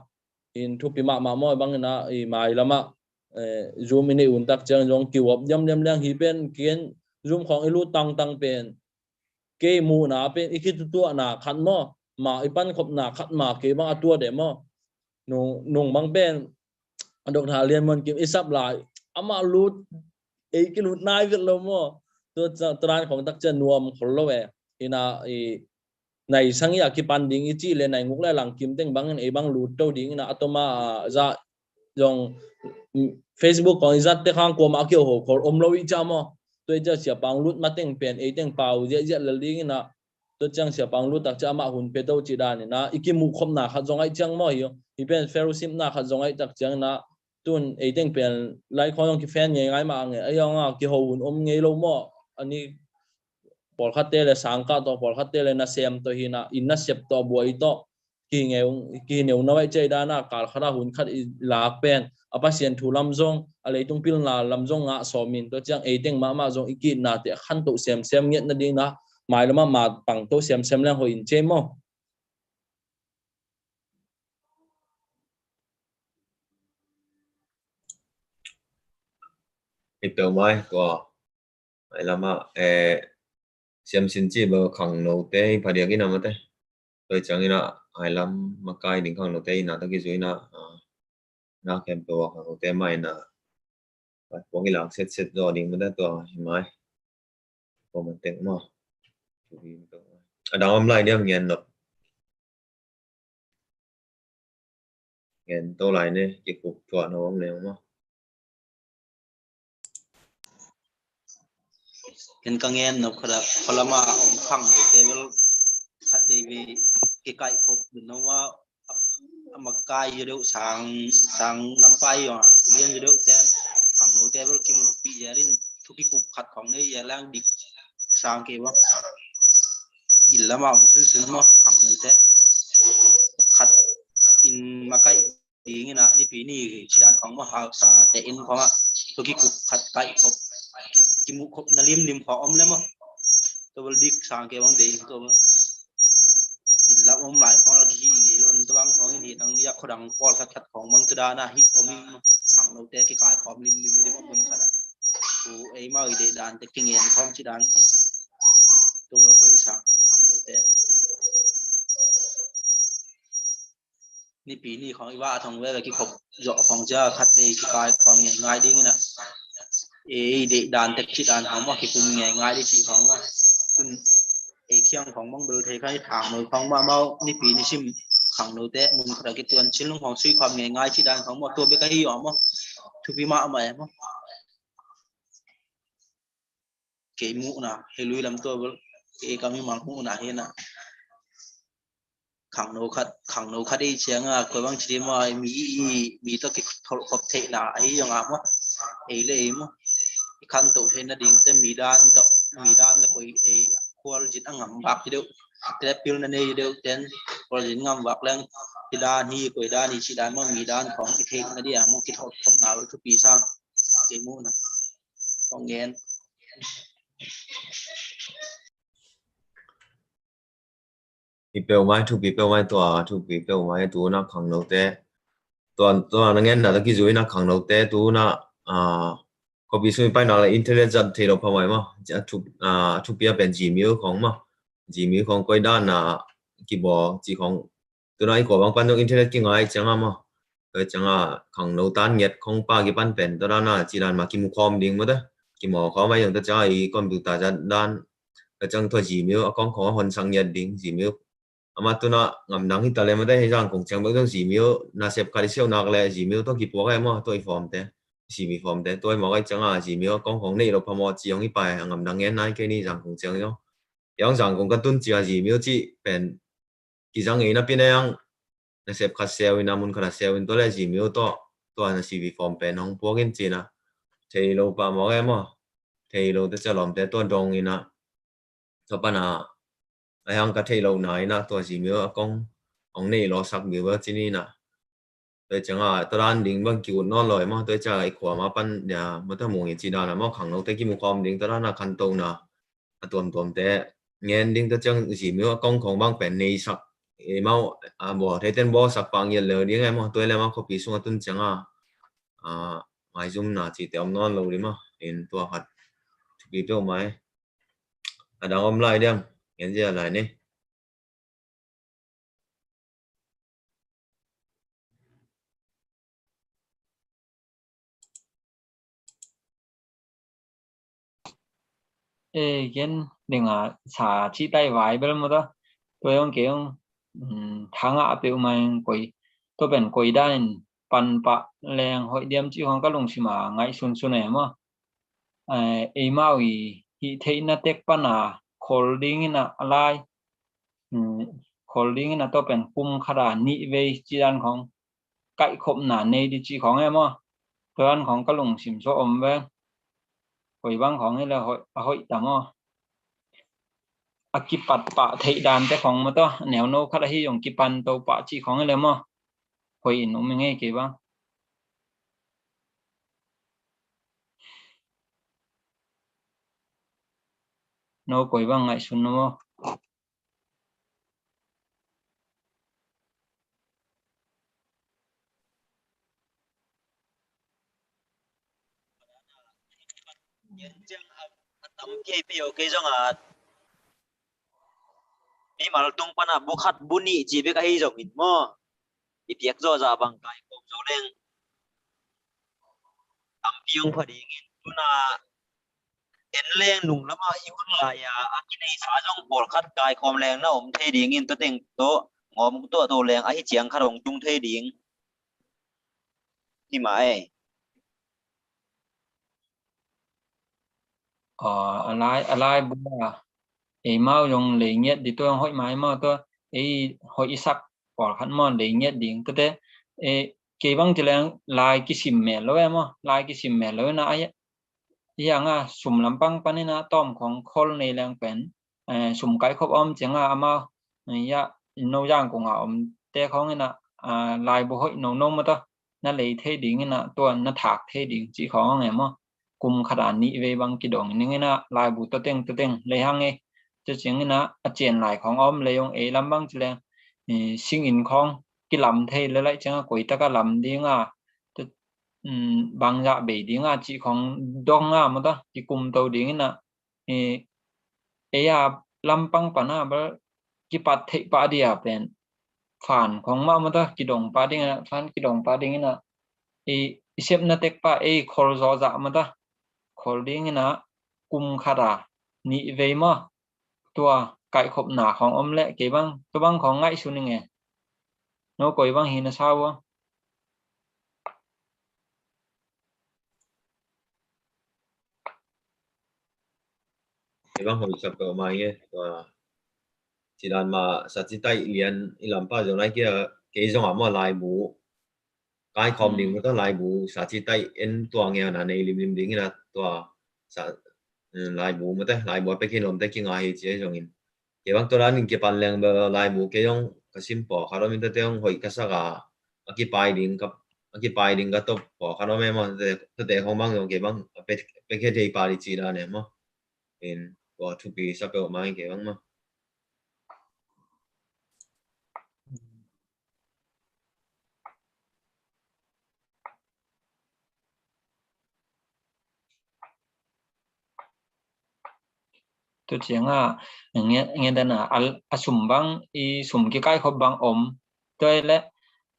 in thupi mahmah maw bang ina i mai lamah, eh, Zoom i neih un tak ciang zong kiuap diamdiam leng hi pen ken Zoom khawng i lut tangtang pen kei muhna pen i kitutuahna khat maw, ma i pankhopna khat ma kei bang a tua de maw. Nung, nung bang pen a Doctor Lian Muan Kim i sap lai amah lut ei kilut nai vet lo maw. Tua ca-, tua dan khawng tak ciang nuam khol lo e. Ina i nai sang i a kipan ding i cih le nai nguk le lang kim teng bangin ei bang lut to ding ina a toma, ah, za zong, mm, Facebook kong i zat te khang kuamah a kio ho khol om lo i cia maw. Tua i cia siapang lut mateng pen ei teng pau ziahziah lel ding ina tua ciang siapang lut tak cia amah hun pe to ci dan ina i kimuh khopna khat zong ahi ciang maw hi. Hi pen fellowship na khat zong ahi tak ciang ina tun ei teng pen lai khawng zong kifan ngei ngai mah nge ahi zong a kiho hun om ngei lo maw. Ani pawlkhatte le sangkah tawh pawlkhatte le nasem tawh hi ina i nasep tawh buai tawh kihineu, kihineu na vai cei dana kal khata hun khat i lak pen a Pasian thu lam zong a leitung pilna lam zong ngah sawmin tua ciang ei teng mahmah zong i kitnate a khantoh semsem ngetna dingna mai lamah ma pangtoh semsem leng hoih in cei maw. I peuh mai tua Ai lamah, eh, siamsin ci bel khangnote i phadiak ina mate. Toi ciang ina ai lam makai ding khangnote ina taki zu ina, ah, na khempeuh a khangnote mah ina. Ai puang i lak setset zaw ding mate tua hi mai. Tua matek maw. A dang om lai diam ngen nop. Ngen to lai ne, kikup thuah na om ne om a. Ken ka ngen nop khat a, kholama om khangnote bel khat dei ve kikaih khop dun no a, a makai yo deuh sang, sang lampai yo a, lian yo deuh ten khangnote bel kimuhpih yel in thu kikup khat khong nei yel lang dik sang ke bang. Inn lama om sunsun maw khangnote. Khat in makai ding ina nipi ni ci dan khong maw hausa te inn khong a. Tua kikup khat kai khop, ki, kimuh khop na limlim khong om le maw. Tua bel dik sang ke bang dei tua bel. Inn lam om lai khong la kihi ngei lo tua bang khong in hi tang yak khodang pawl khat khat khong bang tua dan a hi om in maw. Khangnote kikai khom limlim lim om mun khat a. Ku ei mau i dei dan te kingen khom ci dan khong. Tua bel khoi sa khangnote. Nipi ni khong i va thong ve ve kikhop zawh khong cia khat dei kikai khong ngei ngai ding ina. Ei dei dan tek ci dan khong maw kikum ngei ngai dei ci khong maw. Tun ei khiang khong mong bel thei khai thang noi khong mah mau nipi ni sim khangnote mun khat a kituan chin lung khong sui khom ngei ngai ci dan khong maw tua bek a hi awm maw. Thupi mah mah e maw. Kei muhna hei lui lam tua bel kei ka mimal muhna hi na. Khangno khat, khangno khat ei ciang a koi bang ci dima mi i, mi tawh kitholh khop theihna ahi zong a maw. Ei le ei maw i khantoh theihna ding te mi dan tawh, mi dan le koi ei khualzin a ngam bak hi deuh. Te pilna nei hi deuh ten khualzin ngam bak leng hi dan hi koi dan hi ci dan maw mi dan khong i theihna ding a maw kitholh khopna bel thupi sam. Kei muhna kong ngen. I peuhmai thupi peuhmai tua thupi peuhmai tu na khangnote tua, tua na ngen na ta kizui na khangnote tu na, ah, khuapi sung i pai nak le internet zat thei lo phamawh e maw. A thupi a pen Gmail khong maw. Gmail khong koi dan a kibawl ci khong. Tu na i khua bang pan zong internet kingai ciang a maw. Koi ciang a khangno tan nget khong pa kipan pen tua dan a ci dan ma kimu khawm ding maw ta. Kimu khawm a i zong ta ciang a i computer zat dan. Koi ciang tua Gmail a kong khong a hon sang nget ding Gmail. Ama tu na ngamdang hi ta le maw ta, hei Zangkong ciang bek zong Gmail nasep khat i siau nak le Gmail tawh kipuak e maw, tua i form te, C V form te, tua i mawk ai ciang a Gmail a kong khong neih lo phamawh ci hong i pai a ngamdang ngen nai kei ni Zangkong ciang zong. Hei hong Zangkong ka tun ciang a Gmail ci pen kizang ei na pin e hang nasep khat siau in a mun khat a siau in tua le Gmail tawh tua na C V form pen hong puak in ci na. Thei lo pah mawk e maw. Thei lo te ciang lawm te tua dong in a. Tua pan a, a hang ka theih loh na in a tua Gmail a kong hong neih lawsak viu a ci ni na. Tua ciang a, tua dan ding bang kiut nawn lo e maw, tua ciang a i khua ma pan dia, maw ta mung i ci dan a maw khangnote kimu khawm ding, tua dan a khantohna a tuamtuamte ngen ding, tua ciang Gmail a kong khong bang pen neisak e maw, a bawl thei ten bawlsak pah ngiat leu ding e maw, tua le maw khuapi sung a tun ciang a, a, maizumna cite om nawn lo ding maw, in tua khat thupi peuh mai. A dang om lai diam, ngen zia lai ni. E, gen ding a sa ci tai vai bel maw ta. Tua hong kei hong, um, thangah a peuh mai koi, tua pen koi dan in pan pah leng hoih diam ci khong ka lungsim a ngaihsunsun e maw. Eh, eimau i hih theihna tek pan a khol ding in a lai, um, khol ding in a tua pen kum khat a nih vei ci dan khong kaihkhopna nei di ci khong e maw. Tua dan khong ka lungsim suah om ve. Koi bang khong hi le hoih, a hoih ta maw. A kipat pah theih dan te khong maw ta, neuno khat a hi zong kipan to pah ci khong hi le maw. Hoih in um i ngei kei bang. No koi bang ngaihsun no maw. Ciang a, a tam kei peuh kei zong a mimal tung pan a bu khat bu nih ci bek ahi zongin maw, i piak zawh zah bang kaikhawm zo leng tampi hong pha dingin, tuna en leng nung lamah i hun lai-a a kineisa zong pawlkhat kaikhawm leng na om thei dingin, tua teng tawh ngawm tuah to leng ahi ciang khat hong tung thei ding hi mah e. A lai, a lai bu a eimau zong lei ngiat di tua hoih mai maw, tua ei hoih i sak pawlkhat maw lei ngiat ding tua te. E, kei bang ci leng lai kisim mel lo e maw, lai kisim mel lo e na a hiang a sum lampang pan in a tawm khong khol nei leng pen, eh, sum kaikhop a om ciang a amau, eh, ya, no Zangkong a om te khong in a, ah, laibu hoih nono maw ta, na lei thei ding in a tua na thak thei ding ci khong e maw. Kum khat a nih vei bang kidong ning in a laibu tua teng tua teng lei hang e. Tua ciang in a a cian lai khong a om lei ong ei lam bang ci leng, eh, sing in khong kilam thei le laih ciang a koi tak a lam ding a, tua, um, bang zah bei ding a ci khong dong a maw ta, kikum to ding in a, eh, ei a lampang pan a bel kipat theih pah di a pen fan khong mah maw ta, kidong pah ding a, fan kidong pah ding in a, i, i sepna tek pah ei khol zawh zah maw ta, khol ding in a kum khat a nih vei maw, tua kaikhopna khong om leh kei bang, tua bang khong ngaihsun ing e. No koi bang hi na sa ua. Kei bang hoih sa peuh mah hi e. Tua ci dan mah sa ci taih lian i lampa zong lai kia kei zong a maw laibu kaikhawm ding maw ta, laibu sa ci taih en tua ngeina nei limlim ding in a tua sa, eh, laibu maw ta, laibu a pek hi lawm ta kinga hi ci a zongin. Kei bang tua dan in kipan leng bel laibu kei zong ka sim pawlkhat om in tate zong hoih ka sak a, a kipai ding ka, a kipai ding ka tawp pawlkhat om e maw, tate, tate khong bang zong kei bang a pek, pek he thei pa di ci dan e maw. In tua thupi sa peuh mah hi kei bang maw. Tu cianga nge dana a sum bang i sum kikaikhop bang om. Tua i le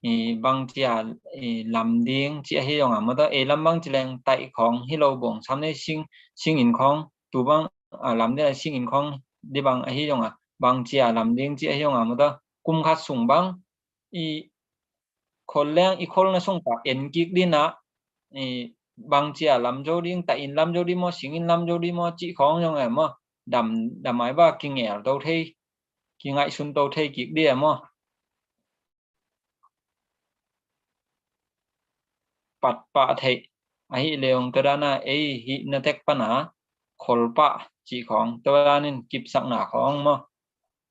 i bangcia i lam ding ci ahi zong a maw ta, ei lam bang ci leng taih khawng hi lo bong sam nei sing, sing in khawng tu bang a lam ding a sing in khawng di bang ahi zong a bangcia lam ding ci ahi zong a maw ta, kum khat sung bang i khol leng i kholna sung ta en kik dina i bangcia lam zo ding, taih in lam zo ding maw, sing in lam zo ding maw, cih khawng zong a maw, dam, dam ai ba kingel to thei, kingaihsun to thei kik ding a maw. Patpah theih ahi leong tua dana ei hih na tek pana kholpah cih khawng tua danin kipsakna khawng maw,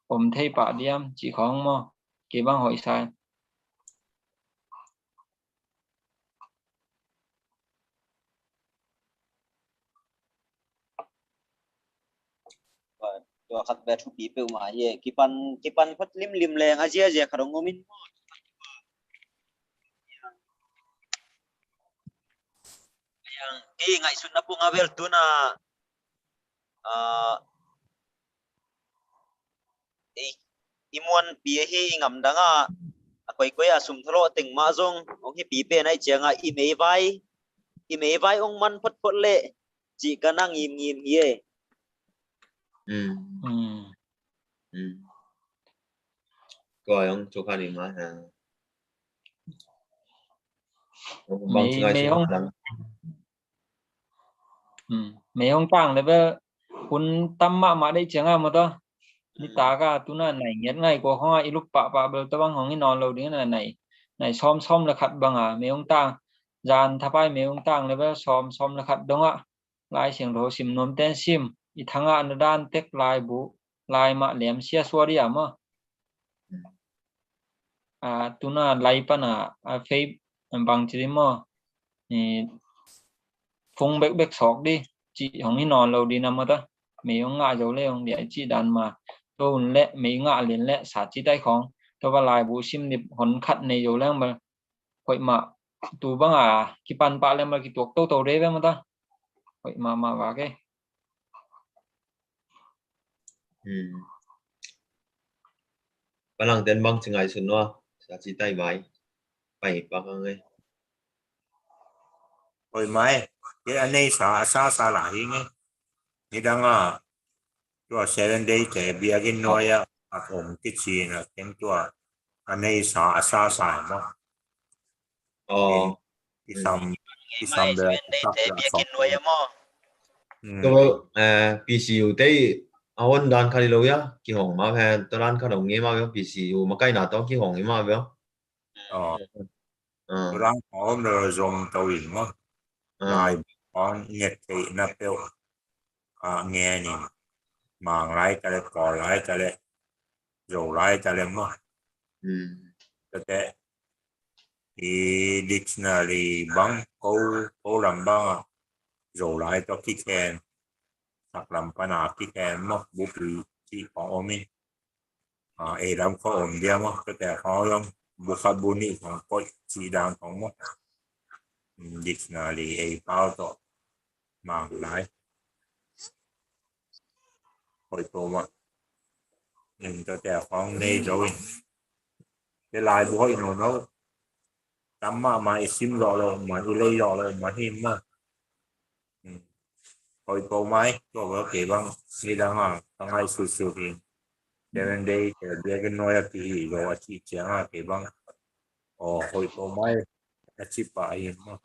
om thei pah diam cih khawng maw, kei bang hoih sai. Tua khat bia thupi peuhmah hi e. Kipan, kipan phot limlim leng a ziazia khat hong om in. Kei ngaihsutna pung a vel tuna, ah, i, i muanpi ahi i ngamdang a, a koikoi a sum thalawh teng mah zong hong hipi pen ahi cianga i meivai, i meivai hong man photphot leh cih ka na ngimngim hi e. Mm. Mm. Mm. Kua hong cu kha ni ma ha. Bang mei, ci ngai mei su hong dang. Hmm. Mei hong tang le bel hun tam mahmah deih cianga maw ta. Nitaka tuna nai ngiat ngai kua khonga i lup pahpah bel tabang hong i nawn lo ding na nai, nai sawm sawm le khat banga mei hong tang. Zan thapai mei hong tang le bel sawm sawm le khat dongah Lai Siangtho sim nuam ten sim, i thangah na dan tek laibu, lai mah lem sia sua dia maw. A, tuna lai pana a fei bang ci di maw, phung bekbek sawk di cih hong hi nawn lo di na maw ta. Mei hong ngah zo le hong dia cih dan ma. Tua hun le mei ngah lian le sa ci tai khawng tua va laibu sim dip hon khat nei zo leng bel hoih mah. Tu banga kipan pah leng bel kituak toto de ve maw ta. Hoih mahmah vak e. Hmm. Palang ten bang ci ngai sun nua sa ci tai vai. Pai pak ang e. Hoih mai. Ke a nei sa a sa sa la hi nge. Ni dang a tua Seven Day te biakin nuai a om kici na ken tua a nei sa a sa sa maw. Aw. Kisam, kisam de. Tua P C U te a hon dan khat hi lo ia kihong ma ve, tua dan khat hong nge ma ve, P C U makaina tawh kihong hi ma ve. Aw. Tua dan khat hong lo zong to in maw. Lai hong nget theihna peuh a ngen in, Mang lai ta le, Kawl lai ta le, Zo lai ta le maw. Tate i dictionary bang ko, ko lam bang a Zo lai tawh kikhen, sak lam pana kikhen maw, bupi cih khawng om in. A, ei lam khawng om dia maw, tate khawng lam bu khat bu nih khawng koih cih dan khawng maw. Dictionary ei pau tawh Mang lai. Hoih peuhmah. Tate khawng nei zo in. Te laibu hoih nono. Tam mahmah i sim zawh loh man, i lei zawh loh man hi mah. Hoih peuhmah e, tua bel kei bang nidang a ka ngaihsutsut hi. Seven Day te biakin nuai a kihi lo a cih ciang a kei bang. Aw, hoih peuhmah e, a ci pah hi mah.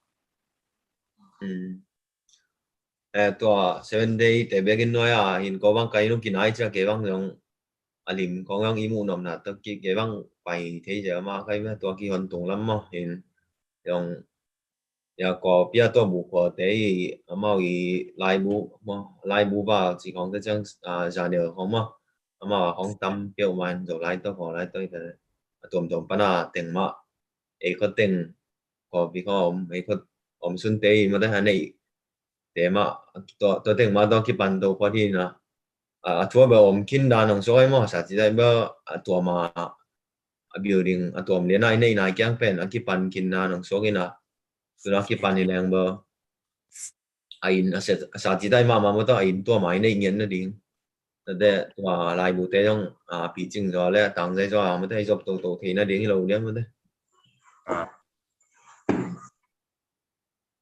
Eh, tua Seven Day te biakin nuai a hin ko bang kai nu kinai cia kei bang zong a lim kong zong i muh nopna tawh kei bang pai thei cia mah kai bang tua kihon tung lam maw hin zong. Ia kawpia tua bu khuate i amau i laibu maw, laibu va ci khawng te ciang, ah, Zaniel khawng maw, amau a khawng tam peuhmah in Zolai tawh Kawllai tawh i te a tuamtuam pana teng mah ei khua teng kawpi khawng om, ei khua om sunte i mate ha neih te mah tua, tua teng mah tua kipan to khuat hi na. A, a tua bel om khin dan hong suak ai maw, sa ci dai bel a tua mah a building a tuam lian a i neih nai kiang pen a kipan khin dan hong suak hi na. Tuna kipan hi leng bel a inn a sa, a sa ci dai mahmah maw tawh a inn tua mah i neih ngiat nading. Tate tua laibute zong a picing zaw le a tangzai zaw a mate hei zop toto theina ding hi lo diam mate.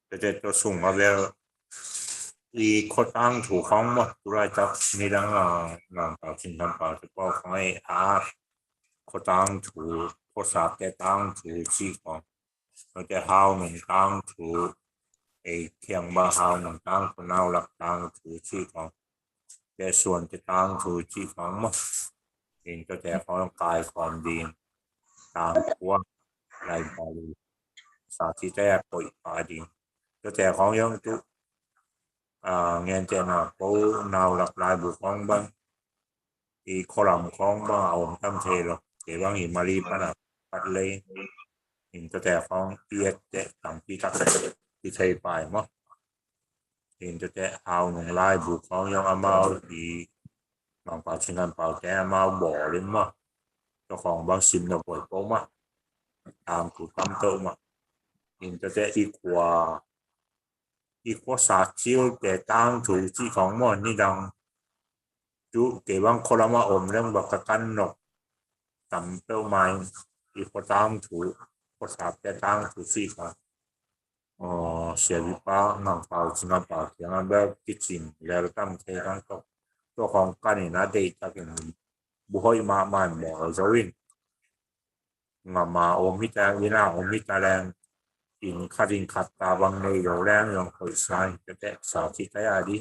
Tate tua sung a bel i khuatang thu khong maw, tulaitak nidang a nang pau cin han pau te pau khong ei a khuatang thu, khuasate tang thu ci khong. Note hau nung tang thu, ei thiang ba hau nung tang thu, nau lak tang thu ci khong. Te suan te tang thu ci khong maw. In tate khong kai khom ding tang thu a lai bali sa ci te a koih pa ding. Tate khong yong tu a ngen te na ko nau lak laibu khong bang i khualam khong bang a om tam thei lo. Kei bang i Mali pana pat lei in tate khong i et te tampi tak i thei pai maw. In tate hau nung laibu khong yong amau i mang pau cin han pau te amau bawl in maw. Tua khong bang sim na bawl pau maw. Tang thu tam to maw. In tate i khua i khuasa cil te tang thu ci khong maw nidang. Tu kei bang khualama om leng ba ka kan nok tam peuh mai i khuatang thu, khuasa te tang thu ci khong. Aw, sia vipa ngang pau cin han pau kiang a bel kicing lel tam thei kang tok. Tua khong kan in a deih takin buhoih mahmah in bawl zo in. Ngam a om hita, inn a om hita leng, inn khat inn khat ta bang nei lo leng zong hoih sa hi tate sa ci ta a di.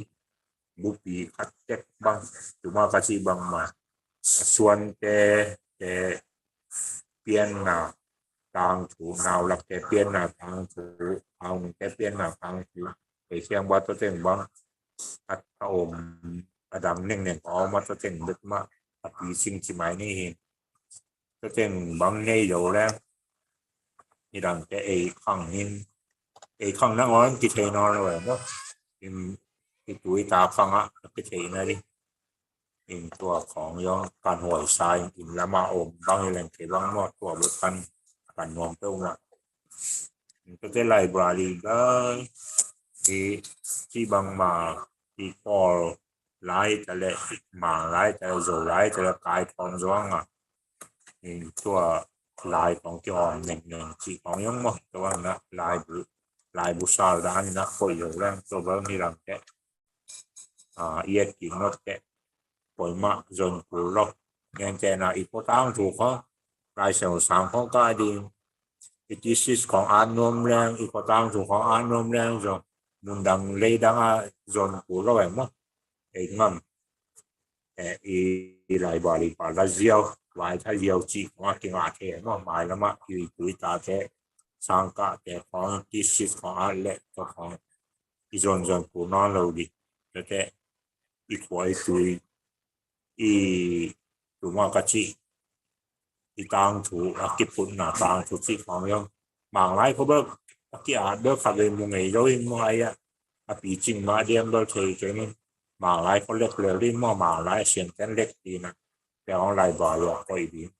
Bupi khat tek bang, tuma ka ci bang ma a suante te pianna tang thu, nau lak te pianna tang thu, hau nung te pianna tang thu, ei siang ba to teng bang a om a dang neng neng a om a to teng bet ma a picing ci mai ni hi. Tua teng bang nei lo le nidang te ei khang hin, ei khang nang on kithei nawn lo em maw. In i tui ta khang ah kithei na di. In tua khong yong kan huai sa in, in lama om bang i leng kei bang maw tua buk kan kan nuam peuh maw. In tua te library bang i ci bang ma i pawl lai ta le mang lai ta le zo lai ta le kai thawm zuang a. In tua lai kong kihawm nengneng cih kong yong maw, tua na laibu, laibu sal dan na koih lo leng tua bel ni lam te. A, i et kik nok te. Koih mah zon kul lo. Ngen te na i khuatang thu kho. Lai sel sang kho ka ding. I thesis kong at nuam leng, i khuatang thu kong at nuam leng zong. Mun dang lei dang a zon kul lo em maw. Ei ngam. Eh, i, i library pa la ziau, vai tha ziau cih kong a kingah thei maw, mai lamah i tui ta te, sangkah te khong, thesis khong a leh tua khong i zonzon kul nawn lo di. Tua te i khua i tui i tuma ka cih i tangthu a kiputna tangthu cih khong hiam. Manglai khua bel a ki-at bel khat vei mu ngei lo in maw ai ah. A picing mah diam bel thei kei in. Manglai khua lek lel in maw, manglai a siangtho lek ding a. Tua khong lai bal uh a koih ding.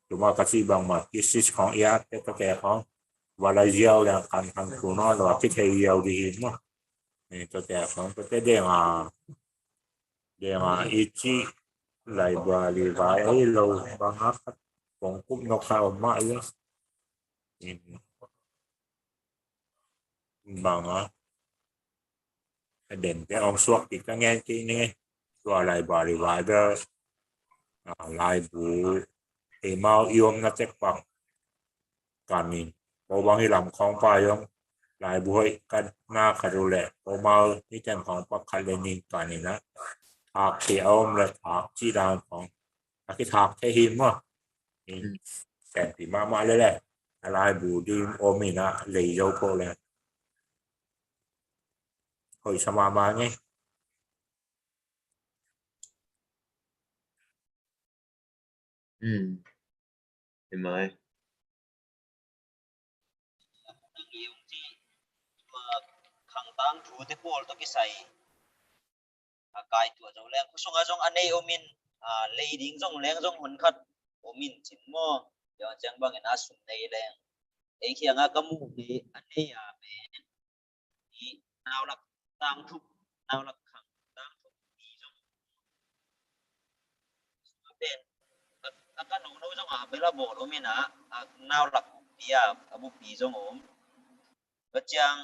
Tuma ka cih bangmah thesis khong i at te tua te khong va la ziau leng khan khan thu nawn lo a kithei ziau ding hi maw. Tua te khong tua te deng a deng a i cih library vai ei lo bang a khat kong kup nok kha om mah i a. Bang a den te ong suak kik ka ngen kik ni. Tua library vai bel laibu ei mau i omna tek bang kanin. Ko bang i lam khong pa i ong laibu hoih ka na khat uh leh ko mau i ten khong pa khat le nin kanin a. Thak thei a om le thak cih dan khong a kithak thei hi maw. Senpi mahmah le le a laibu ding om in a lei zo ko le hoih sa mahmah ngei. Hi mai. Khang tangthu te pawl tawh kisai a kai tuah zo leng khua sungah zong a nei om in, a, lei ding zong leng zong hun khat om in cin maw. Tua ciang bangin a sum nei leng ei kiangah ka muh hi a nei a pen i naulak tangthu, naulak khang tangthu i zong bel a bawl om in ah, a nau lak buppi a, a buppi zong om. Tua ciang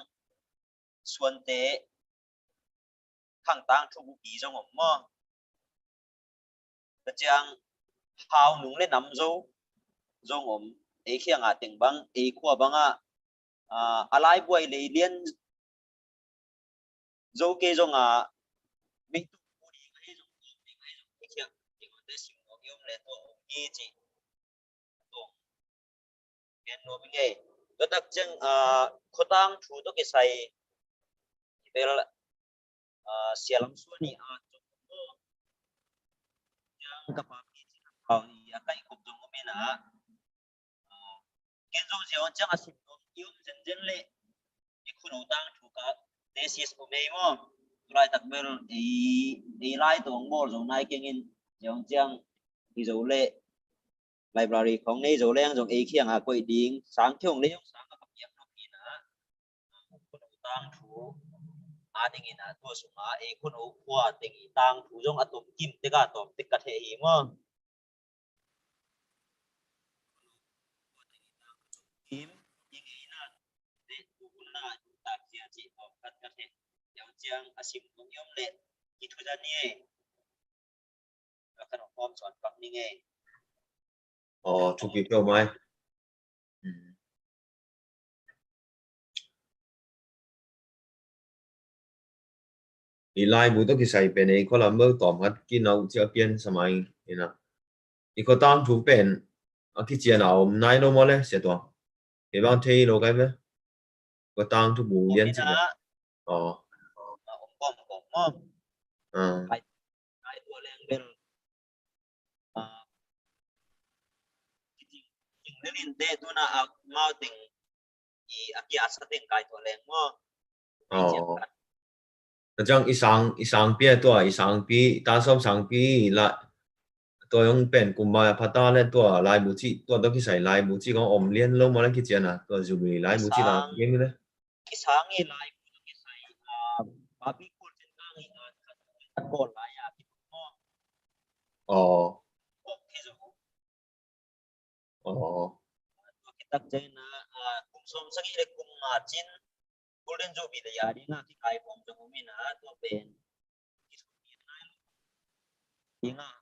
suante khang tangthu buppi zong om maw? Tua ciang hau nung le nam zo zong om. Ei khiangah teng bang, ei khua bangah, ah, a laibuai lei lian zo kei zongah, beitu pu ding ahi zong, pu ding ahi zong, ei khiang, ei khua te sim nuam i om le tua om hi ci. Tua gen nuam i ngei. Tua tak ciang, ah, khuatang thu tawh kisai bel, ah, sia lam suan i a zong om. Ciang ka papi ci, ka pau i a kaih kop zong om in ah, ah, ken zong zia on ciang a sim nuam i om zenzen leh i khua no tangthu ka thesis om ei maw? Tulaitak bel ei, ei lai tawh hong bawl zo nai keng in, zia on ciang i zo leh library khawng nei zo leng zong ei khiangah koih ding, sang khiawng lei hong sang a ka piak nop hi na, khua no tangthu a dingin ah tua sungah ei khua no khua teng i tangthu zong a tom kim tek a tawm tek ka theh hi maw? Kim i ngeina te tu hun na tak cia ci tawm kat ka theh. Yau ciang a sim kong i om leh i thu zan ni ei. Ka kan hong pawm suan pak ni ngei. Aw, thupi peuhmah. I laibu tawh kisai pen ei khua lam bel tawm khat kinau cia pian samai ina. I khua tangthu pen a kician a om nai lo maw le, Sia Tuang? Kei bang thei lo kai ve. Khua tangthu bu lian ci. Aw. A om kawm kawm maw? Ah. Kai, kai tua leng bel. Ah, kiting, kiting lelin te tuna a mau teng i a kia sa teng kai tua leng maw? Aw. Ka ciang i sang, i sangpi a tua, i sangpi, i ta sawm sangpi la, tua zong pen kumba a phata le tua laibu ci, tua tawh kisai laibu ci kong om lian lo maw le kician a, tua Jubilee laibu ci la. Sang, game le. I sang i laibu tawh kisai, ah, papi kul cin kang i, ah, khat, khat kol lai a, ki maw. Aw. Kok khe zo. Aw. Tua kitak ciangin ah, ah, kum sawm sagih le kum nga cin Golden Jubilee a dingah kikai pawm zong om in ah, tua pen kithuh nai lo dingah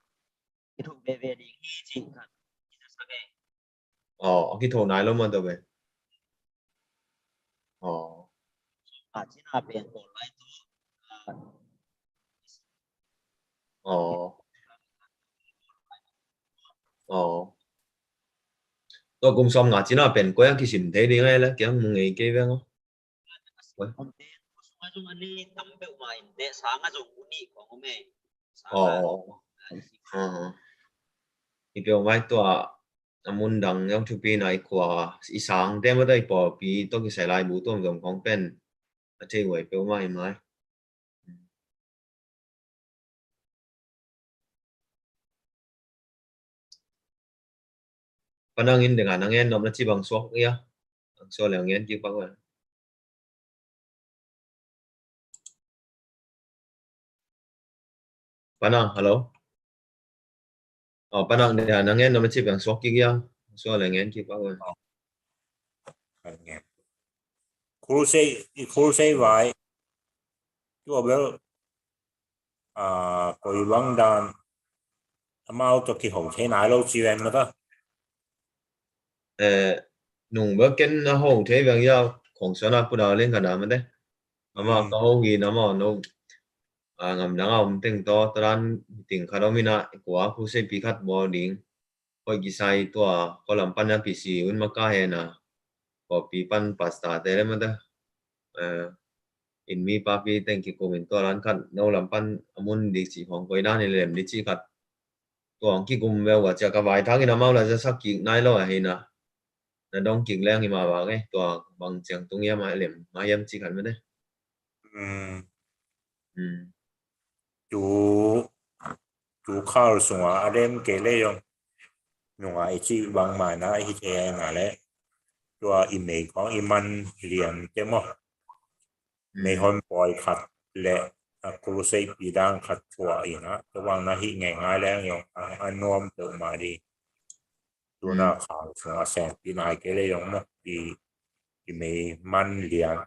kithuh veve ding hi cih khat kizasak e. Aw, a kithuh nai lo mah tua pen. Aw. A cina pen kawl lai tu. Aw. Aw. Tua kum sawm nga cina pen koi a kisim thei ding ai la kiang mu ngei kei veng aw. Koi. Om te, tua sungah zong a ni tam peuhmah in te, sangah zong u nih kong om e. Aw. Aw. Aw. I peuhmah tua a mun dang zong thupi na i khua, i sang te mah tawh i pawlpi tawh kisai laibu tuam zong khong pen a thei huai peuhmah hi mai. Panang in dengah na ngen nop na ci bang suak ia. Bang suak leh ngen kik bang ua. Panang, hello. Oh, Panang dengah na ngen nop na ci bang suak kik ia. Suak leh ngen kik bang ua. Crusade, i crusade vai. Tua bel, ah, koi bang dan amau tawh kiho thei nai lo ci ven mata. Eh, nung bel ken a ho thei veng ia khong suan a pu dau leng ka na mate. Amau ka ho hi na amau no. Ah, ngam dang a om teng tawh, tadan ting khat om in a, kua crusade pi khat bawl ding. Hoih kisai tua, kua lam pan a P C un maka hen a. Kua pi pan pastor te le mata. Eh, in mi papi teng kikum in tua dan khat, no lam pan a mun dik ci khong koi dan i lem dik ci khat. Tua hong kikum ve ua cia ka vai thang in amau la za sak kik nai lo a hi na. Na dong kik leng hi ma bang e, tua bang ciang tung hiam a lem, ma hiam ci khat mate. Hmm. Hmm. Tu, tu khal sunga a lem kei le yong. Nunga i ci bang ma na i hi te nga le. Tua i mei kong i man lian te maw. Mei hon poi khat le a crusade pi dang khat tua i na. Tua bang na hi ngei ngai leng yong a, a nuam peuhmah di. Tuna khang sung a seng pi nai kei le yong mah i, i mei man lian,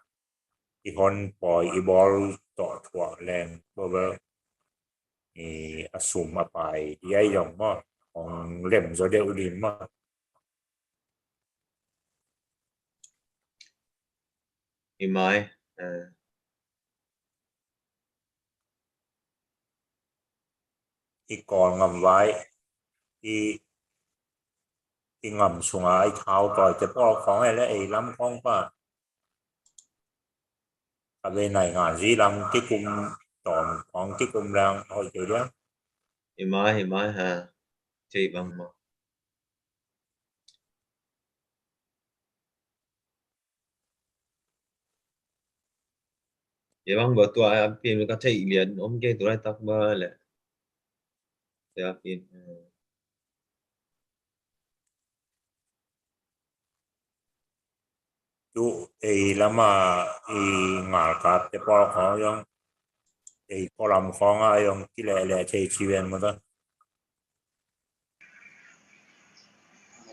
i hon pawi i bawl tawh thuah leng tua bel i a sum a pai di ai yong mah hong lem zaw deuh ding mah. I mai, eh, i Kawl ngam vai, i, i ngam sunga i thau tawi te pawl khawng e le ei lam khawng pa. A vei nai ngan zi lam kikum tawn khawng kikum lang hoih kei liang. I mai, i mai ha, thei bang ma. Ye bang ba tua a pin ka thei lian om ke tu lai tak ba le. Tua pin. Tu ei lama i ngal kap te pawl khawng yong ei kolam khawng a yong kilele thei ci ven mo ta.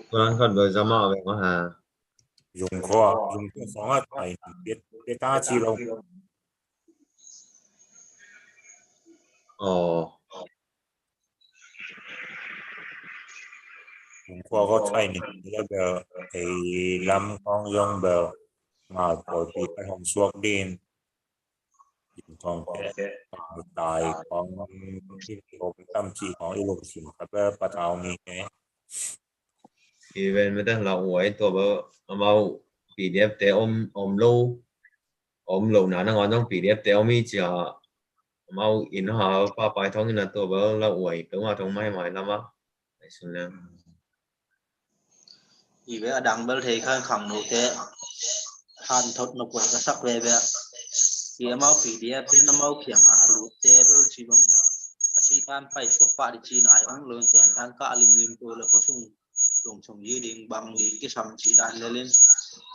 Kuan khat ba zama ve ma ha. Zung khua, zung khua song a thai ni piet, piet ta chi lo. Oh. Zung khua ko thai ni piet la bel, ei lam khong zong bel, ngal pawl pi ka hong suak din. Din khong te, tai khong, din khong tam chi khong i lum sim ka bel patau ni ke. Even mete la uai tua ba amau P D F te om, om lo, om lo na na ngon dong P D F te om i cia amau in ha pa pai thong in a tua ba la uai pe ma thong mai mai lama. Ai sun le. I ve a dang bel thei khan khang no te han thot no kuai ka sak ve ve. I amau P D F te amau kiang a lut te bel ci bang a si tan pai suak pa di ci nai ong lo ten tan ka lim lim tu le ko sung lungsung yi ding bang ding kisam ci dan lelin.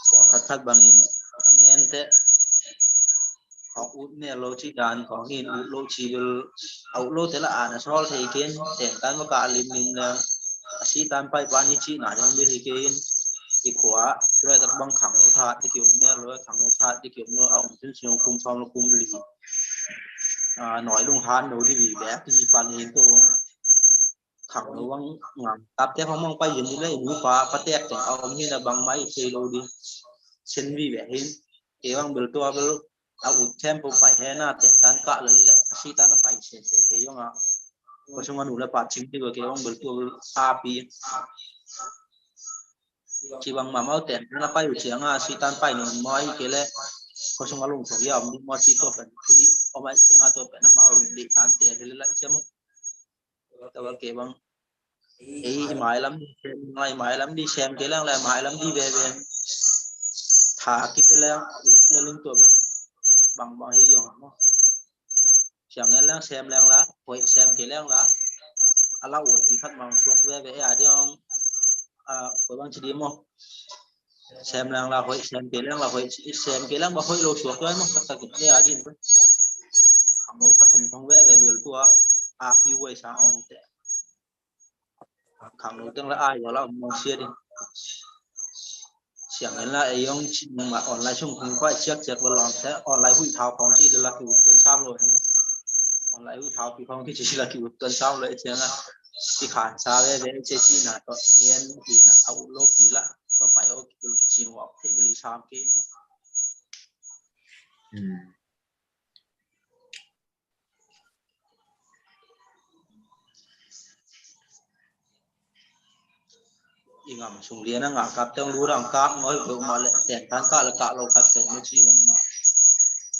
Kua khat khat bangin a ngen te khong ut ne lo ci dan khong hin ut lo ci bel a ut lo te la ana sol thei ken ten tan ma ka lim lim na a si tan pai pa ni ci na yong be hi ken i khua tua tak bang khang lo that di kium ne lo khang lo that di kium lo a um tun siung kum som lo kum li. A noi lung han lo di bi be ti pan hin to khang lo wang ngang tap te khong mang pai yin di le i nu pa pa tek teng a om hi na bang mai thei lo di. Sen vi ve hin ke wang bel tua bel a ut them po pai he na te tan ka le le si tan a pai se se ke yong a ko sung a nu le pa ching ti ke wang bel tua bel a pi ci bang ma mau ten na pai u chiang a si tan pai nun mai ke le ko sung a lung so ya om di mo si to pen tu di o mai chiang a to pen na mau di tan te le le chiang mo. Tua ke bang ei i mai lam di sem, ngai mai lam di sem ke lang le mai lam di ve ve. Tha ki pe lang le ling tua bang bang hi yong mo. Siang ngen lang sem lang la, hoi sem ke lang la. Ala oi pi khat mang suak ve ve a diang. A ko bang ci di mo. Sem lang la hoi, sem ke lang la hoi, sem ke lang ba hoi lo suak tuai mo tak tak ke a din. Khang lo khat tung thong ve ve bel tua a pi wei sa ong te. Khang lo teng la ai lo la ong sia din. Siang en la e yong chin ma online sung kung pa chiak chiak ba long te online hui thau khong chi la ki ut tuan sam lo. Online hui thau pi khong ki chi la ki ut tuan sam lo e chiang a. Ti khan sa ve ve che chi na to ngen pi na a u lo pi la. Ba pai o ki bul ki ching wak te bili sam ki. Hmm. I ngam sung lian a ngah kap teng lu rang kap ngoi pe ma le ten tan ka le ka lo khat pe ma chi bang ma.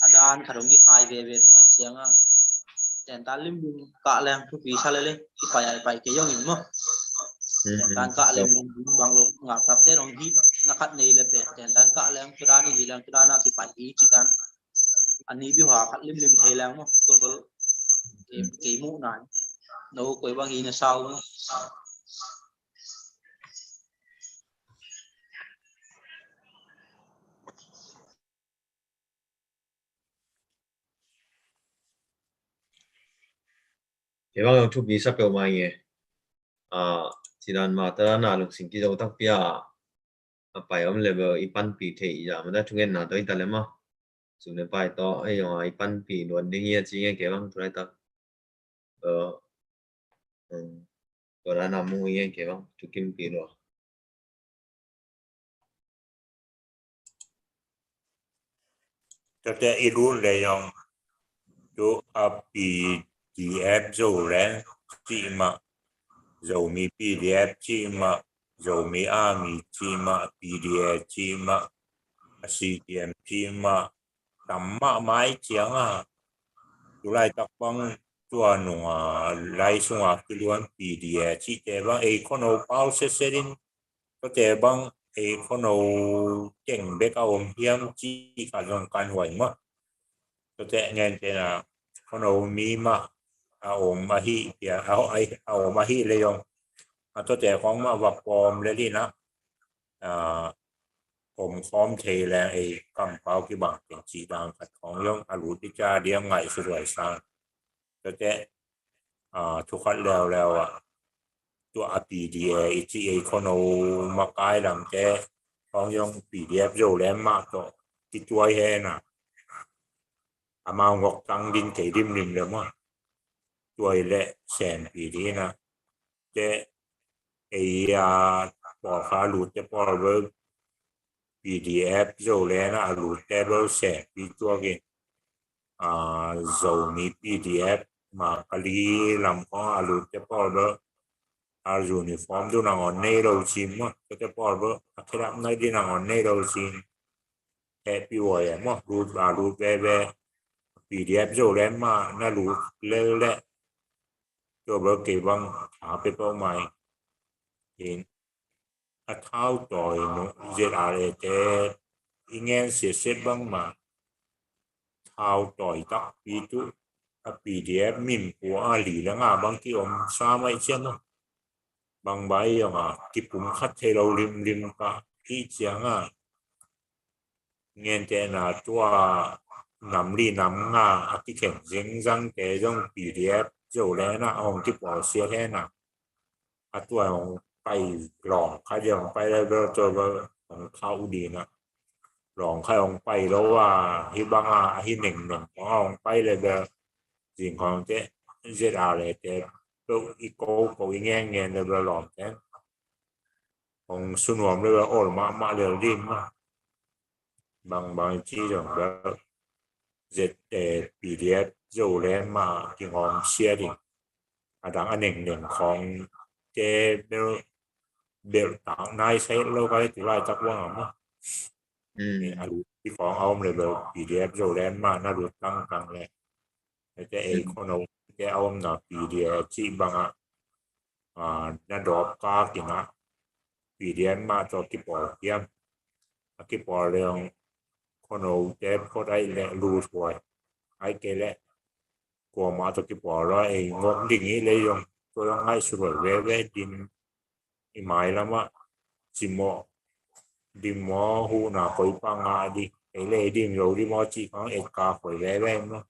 A dan khat ong ki khai ve ve thong ai chiang a. Ten tan lim bung ka leng thupi sa le le ki pai ai pai ke yong in mo. Ten tan ka leng bung bang lo ngah kap teng ong hi na khat nei le pe ten tan ka leng tu dan hi leng tu dan a ki pai hi chi dan. Ani bi hua khat lim lim thei leng mo. Tua tol kei mu nai. No koi bang hi na sau mo. Kei bang thupi sa peuhmah nge. Ah, Ci dan mah ta na lungsim kizo takpi a a pai om le bel i panpih theih zah mah ta thungetna tawh i ta le mah. Sum le pai tawh ei zong a i panpih luat ding hi a ci ngen kei bang tu laitak. Tua dan a mu ngen kei bang thukimpih luat. Tate i lut le zong tu a P D F Zoland cih mah, Zomi P D F cih mah, Zomi Army cih mah, P D A cih mah, a C T M cih mah, tam mahmah i ciang a, tu laitak bang tua nung a lai sung a kiluan P D A cihte bang ei khono pau setset in, tuate bang ei khono teng bek a om hiam cih khat zong kan huai mah. Tuate ngen tena khono mi mah a om ahi pia a, a om ahi le zong a tuate khong mah va pawm le lina a om khawm thei leng ei kampau kibang teng cih dan khat khong zong a lut i ca diang ngaihsut huai sang. Tuate a thukhat leuleu a tua a P D A i ci ei khono makai lamte khong zong P D F Zoland mah tawh kituai hena amau ngok tang din kei dimlim le mah tuai le senpih dina te ei a pawlkhat a lutte pawl bel P D F Zoland a lutte bel senpih tuakin a Zomi P D F ma kali lam khong a lutte pawl bel a uniform du nangawn nei lo cin mah tuate pawl bel a khedap nai di nangawn nei lo cin. Hehpih huai a maw lut a lut veve P D F Zoland mah na lut lel leh tua bel kei bang tha peuhpeuh mai in a thau tawi nu Z R A te i ngen siaset bang mah thau tawi takpi tu a P D F min pua a li le nga bang ki om sa mai cian maw bang bai zong a kipum khat thei lo limlim ka i ciang a ngentehna tua nam li nam nga a kikhen zengzangte zong P D F Zoland a hong kipawlsiat hen a a tua hong pai lawng khat zia hong pai le bel tua bel hong khauh ding a lawng khat hong pai lo a hi bang a a hi nengneng hong a hong pai le bel zing khawng te Z R A te peuh i ko ko i ngen ngen le bel lawng te hong sunuam le bel ol mahmah lel ding mah. Bangbang ci zong bel Z, eh, P D F Zoland mah kingawm sia ding a dang a nengneng khawng te bel bel tak nai sai lo kai tu laitak wang a mah. A lut i khawng a om le bel P D F Zoland mah na lut tangtang le te ei khono te a omna P D F cih bang a na dawp kak in a P D F mah tawh kipawl hiam a kipawl leng khono te phot aih leh lut huai aih kei leh kuamah tawh kipawl lo ei ngok ding i lei zong tua zong ngaihsut huai veve din i mailamah cimawh ding maw huhna koi pah ngah ding ei lei ding lo ding maw cih khang et kak huai veve maw.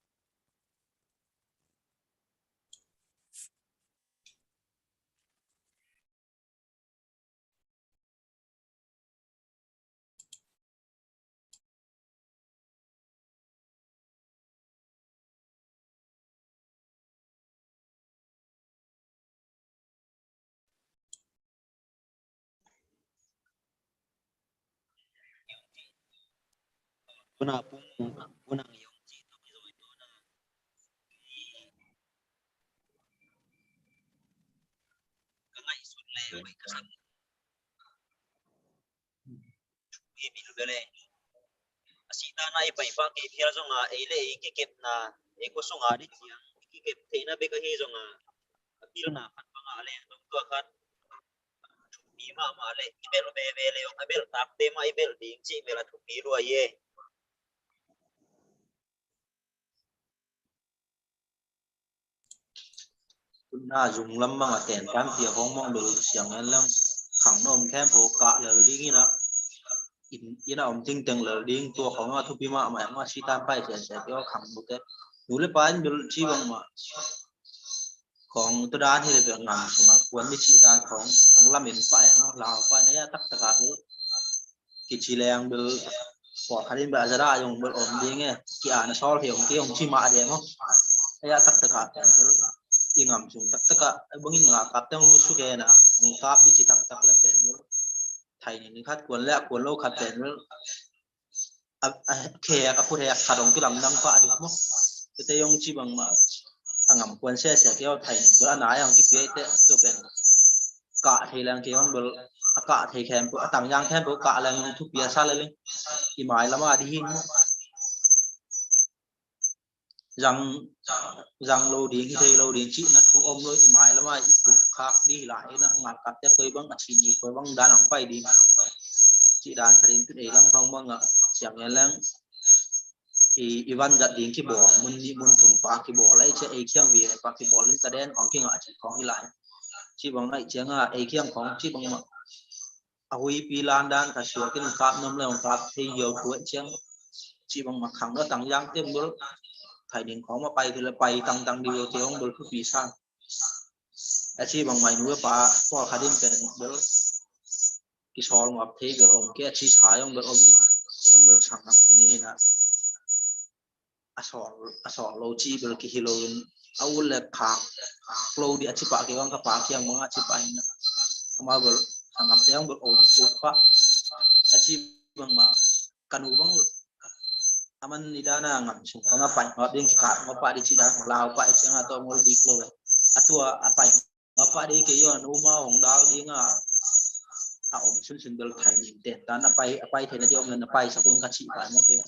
Tuna pung unang yong ci tawh i zoi tuna ka ngaihsut le ka sam i bil bele a sitana i paipah kei phial zonga ei le ei kikepna ei ko sunga di ciang i kikep theihna bek ahi zonga a pilna khat banga le zong tua khat thupi mahmah le i belh veve le zong a belh takte mah i belh ding cih bel a thupi lua hi e. Tuna zung lam bang a ten kan pia hong mong bel siang en lang khang na om khempeuh kah lel ding ina in, ina om tingteng lel ding tua khong a thupi mahmah ma sitan pai sian sian pia khang bu te nu le pa in bel ci bang ma khawng tua dan hi le bel ngam sungah kuan ding cih dan khawng khawng lamen pah e maw, lau pah e. Ei a taktak ah bel kici leng bel pawlkhat in bel a zadah zong bel om ding e, ki-an a sawl thei om kei hong ci mah ding maw. Ei a taktak ah pen bel i ngam sung taktak ah bangin ngalkap teng lut suk e na, hong kap ding ci taktak le pen bel thai ning khat kuan le a kuan lo khat pen bel a, a khek, a khuthek khat hong kilamdang pah ding maw. Tete zong ci bangmah a ngam kuan sese kei aw, thai ning bel a nai hong kipia i te, tua pen kah thei leng kei hong bel, a kah thei khempeuh, a tangzang khempeuh kah leng hong thupi a sa le leng i mai lamah ding hi maw. Zang, zang lo ding, hi thei lo ding cihna thu om lo, i mai lamah i puk khak ding hi lai hi na, ngalkapte koi bang a ci ni, koi bang dan hong pai ding cih dan khat in tun ei lam khawng bangah ciang en leng i, i vanzat ding kibawl, mun nih mun thum pa kibawl, ei ciang ei khiang vive pa kibawl in taden khawng kingah cih khawng hi lai. Cih bang aih ciangah ei khiang khawng cih bangmah a huipi lan dan khat suak in kap nuam le hong kap thei hiau thu aih ciang cih bangmah khang lo tangzang tem bel thai ning khawng mah pai thei le pai tangtang ding bel kei hong bel thupi sa. A cih bangmah i nu a pa pawlkhat in pen bel kisawl ngap thei bel om kei, a ci sa zong bel om in, ei zong bel sang ngap kei ni hi na. A sawl, a sawl lo cih bel kihi lo in a ut le khak, khak lo ding a ci pah kei bang ka pa kiang bang a ci pah hi na. Amau bel sang ngap te zong bel om kuk pah. A ci bangmah ka nu bang a man ni dan a ngam sung khawng a pai ngap ding, kikap ngap pah ding cih dan khawng lau pah i ciang a tawh ngol dik lo e. A tua a pai ngap pah ding kei aw, a nu ma hong dal ding a, a om sunsun bel thai ning ten dan a pai, a pai theihna ding om le na paisak un ka cih pai maw kei.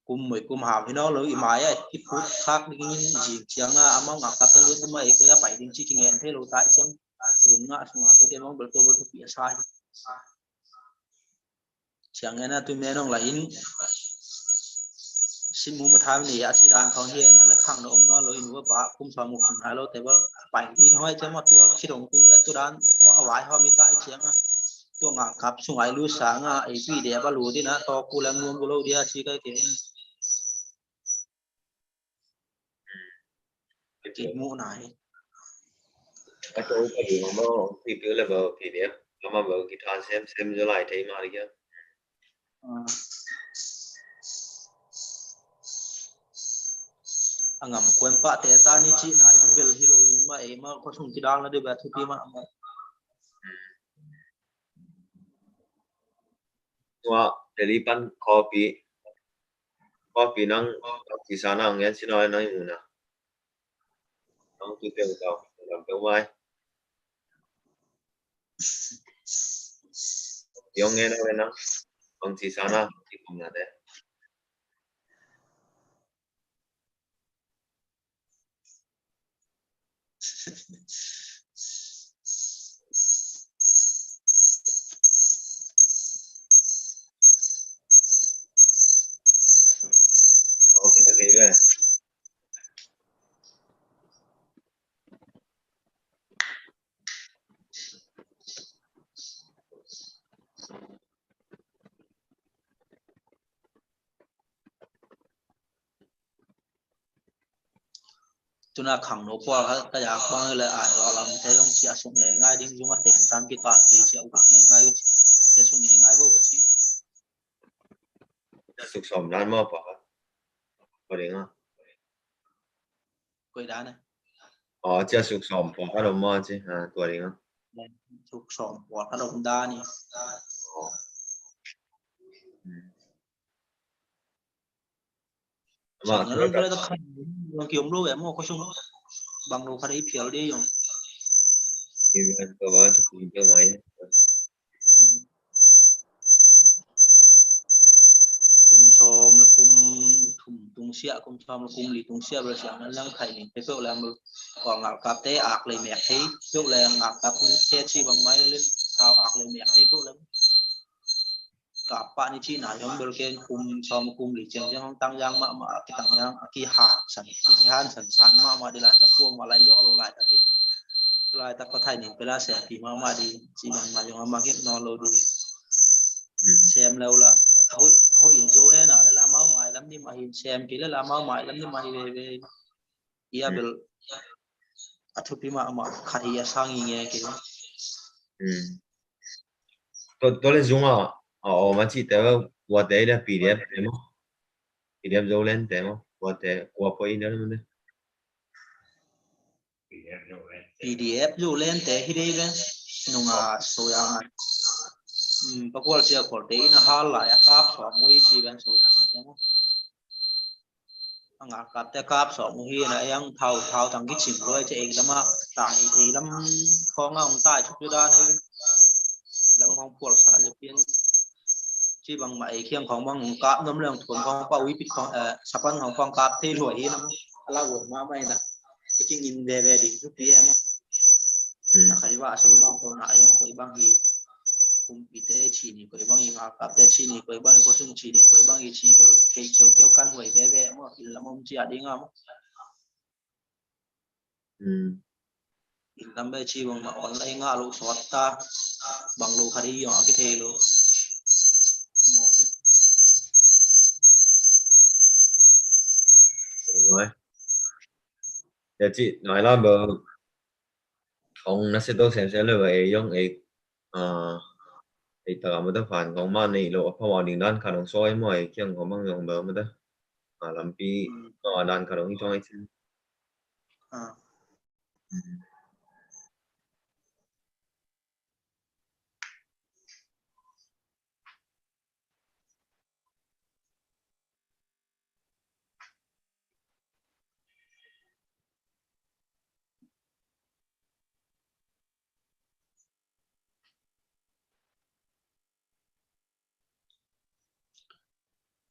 Kum mui kum hau hi nawn lo, i mai a i phut khak ding in zing ciang a, amau ngalkapte lut ding mah ei koi a pai ding cih kingen thei lo ta i ciang. Kum nga sungah te kei mawng bel tua bel thupi a sa hi. Ciang en a tui men hong la in, sin mu ma tham ni a ci dan khawng hi en a le khang na om nawn lo, i nu a pa kum sawm muk sung nai lo te bel pai ding thong ai ciang mah tua khit hong tung le tua dan mah a vai hawm i ta i ciang a. Tua ngalkap sung ai lut sang a, ei pi de a ba lut in a tawk ku leng nuam ku lo ding a ci kai kei. Kei muhna hi. A to ka ding ma ong pi pi le ba pi de. Ka ma ba ki than sem sem zo lai thei ma de kia. A ngam kuan pah te ta ni cihna in bel hi lo in mah ei mah khuasung kidal na deuh bel thupi mahmah. Tua Delhi pan khawpi, khawpi nang, nang ci sa nang ngen si naw nang i mu na. Nang tu teu tau, lam teu mai. Yong ngen nang le nang, nang ci sa na, ci kum na te. Tuna khangno pawlkhat ka yak bang le ai lo lam te zong ciah suk ngeingai ding zong a teng tan kikah kei ciah uk ngeingai uh ci. Ciah suk ngeingai bo ka ci uh. Ciah suk sawm dan maw pawlkhat? Kua ding a? Koi dan a? Aw, ciah suk sawm pawlkhat om maw ci. Kua ding a? Suk sawm pawlkhat om dan i. Ama, ama, khat a khat zong ki om lo em aw, khuasung bang lo khat a i phial ding zong. Kum sawm le kum thum tung siah, kum sawm le kum li tung siah bel siang nan lang khai ning te peuh leng bel. Kua ngalkapte ak lei mek thei peuh leng ngalkap lut te ci bang mai le, kau ak lei mek thei peuh leng. Kap pah ni cihna zong bel ken kum sawm kum li ciang ciang hong tang yang mahmah, a kitang yang a kihan san, a kihan san san mahmah ding laitak, kua mah lai zawh lo laitak hi. Laitak Pathaih ning pela sempi mahmah ding ci bangmah zong a mangngilh nawn lo ding. Sem lo la hoih, hoih in zo hen a le la amau mailam ni mah hi, sem kei le la amau mailam ni mah hi veve. Ia bel a thupi mahmah khat hi a sang i nge kei. Tua le zunga a om a cihte kuate i le P D F te maw? P D F Zoland te maw? Kuate kua poi i le maw? P D F Zoland te hi dei ve. Nunga Soyang a, Pakual Siakual te in a hal lai a kap sawm uh hi ci ven Soyang a te maw? A ngalkapte kap sawm uh hi na, ei ang thau thau tang kicing lua ei ci ei lama tai ei lam khawng a hong tai suk dan ei lam hong pual sa le pian. Ci bangmah ei khiang khawng bang kap nuam leng thuam khawng pa uipit khawng sapan khawng khawng kap thei lua hi na maw? A la uan mahmah hi na. Ei kingin veve ding thupi e maw? Na khaliwa a sulu bang khawng na ei ang koi bang hi. Kumpite ci ni koi bang hi, ngalkapte ci ni koi bang hi, khuasung ci ni koi bang hi ci bel thei kiaukiau kan huai veve maw? Inn lam om ci a ding a maw? Inn lam be ci bangmah online ngah lo sawt ta. Bang lo kha dei iong a kithei lo. Tua ci nai lam bel hong na settle semsem le bel ei iong ei ei taka mata phan kong ma nei lo a phamawh ding dan khat hong sawi maw, ei khiang kong mang zong bel mata a lampi a dan khat hong i thong ei cin.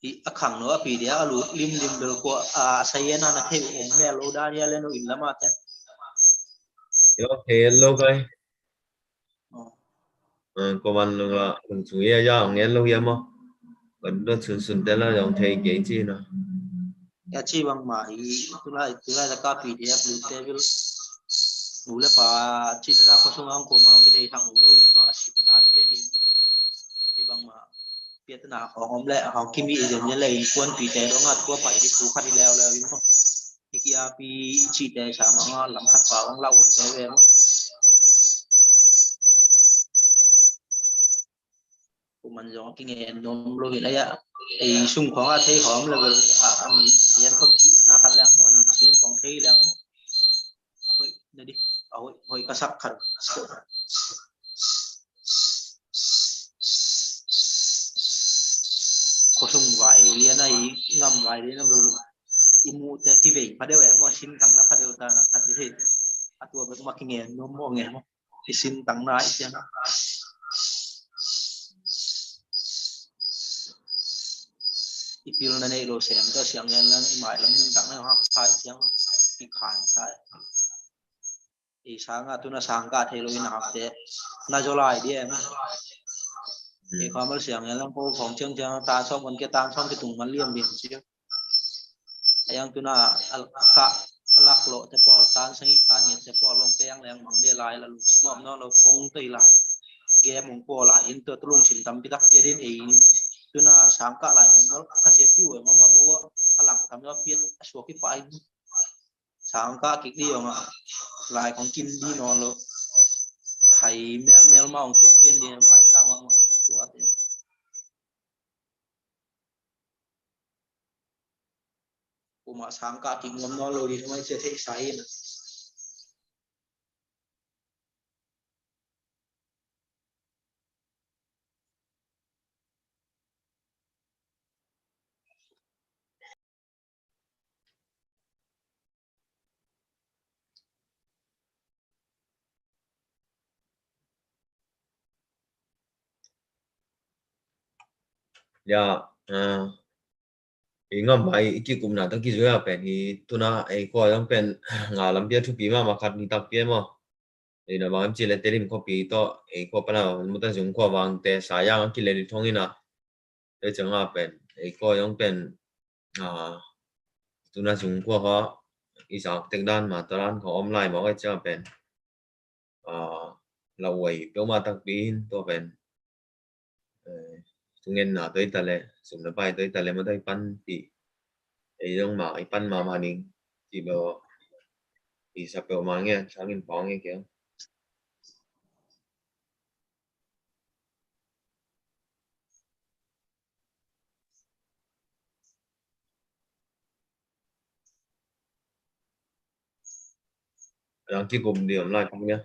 Hi a khang no a P D F a lut limlim bel kua a sayen a na thei om mel lo dan ia le no inn lama te. Yo thei lo kai. Kuaman lung la lung chung ia ia hong en lo ia maw? Kan dot sunsun te la hong thei kei ci na. Ia ci bangmah hi tulai tulai taka P D F lut te bel nu le pa ci na da khuasung ang kuamah hong kithei thang om lo hi maw? A sim dan pia hi maw? Ci bangmah piatna hong om le hong kimi i zen le innkuanpite dong a tua pai hi thu khat hi leuleu hi maw? Hi kiapi i cihte sa mah nga lam khat pa hong lau ve ve maw? Kuaman zong a kingen nuam lo hi lai a ei sung khawng a thei khawng le bel a min sian khawng kihna khat leng maw, a min sian khawng thei leng maw? A hoih na di a hoih hoih ka sak khat. Khuasung vai lian a i ngam vai lian a bel i muhte kivei pha deuh e maw, sintang na pha deuh ta na khat i thei. A tua bek ma kingen nuam maw nge maw? I sintang na i siang i pilna nei lo sem ta siang ngen lang i mailam nuntak na hak sa i siang i khan sa i sanga tuna sangkah thei lo i na hakte na zaw lai di em. I khamal siang ngen lang ko khawng ciang ciang tan sawm kan kia tan sawm kitung man liam liam ciang. A iang tuna a kah a lak lawh te pawl tan sangih tan ngiat te pawl bang peng leng mang de lai la lungsim om nawn lo kong tei lai. Game hong pawl lai in tua tu lungsim tampi tak pia din ei tuna sangkah lai teng nol ka sia piu e mama bo a lang tam lo piat a suak i pai. Sangkah kik di ong a lai kong kin di nawn lo. Hai mel mel ma ong suak pian di vai sa ma ma tua te. Kuma sangkah kik ngam nawn lo di thumai cia theih sa hi na. Ya, ah, i ngam bai i kikupna ta kizui a pen hi tuna ei khua zong pen nga lampi a thupi mahmah khat ni takpi e maw? Ei na bang em ci le Tedim khuapi tawh ei khua pana muta zung khua vangte sa yang a kilel i thong ina. Ei cianga pen ei khua zong pen, ah, tuna zung khua kha i zak tek dan ma ta dan kha om lai mawk ei cianga pen. Ah, la uai peuhmah takpi in tua pen, eh, thungenna tua i ta le sumna pai tua i ta le mata i panpih ei zong ma i pan mahmah ning cih beuh. Pi sa peuhmah nge, sangin pau nge kei. Adang kikup ding om lai pang nia.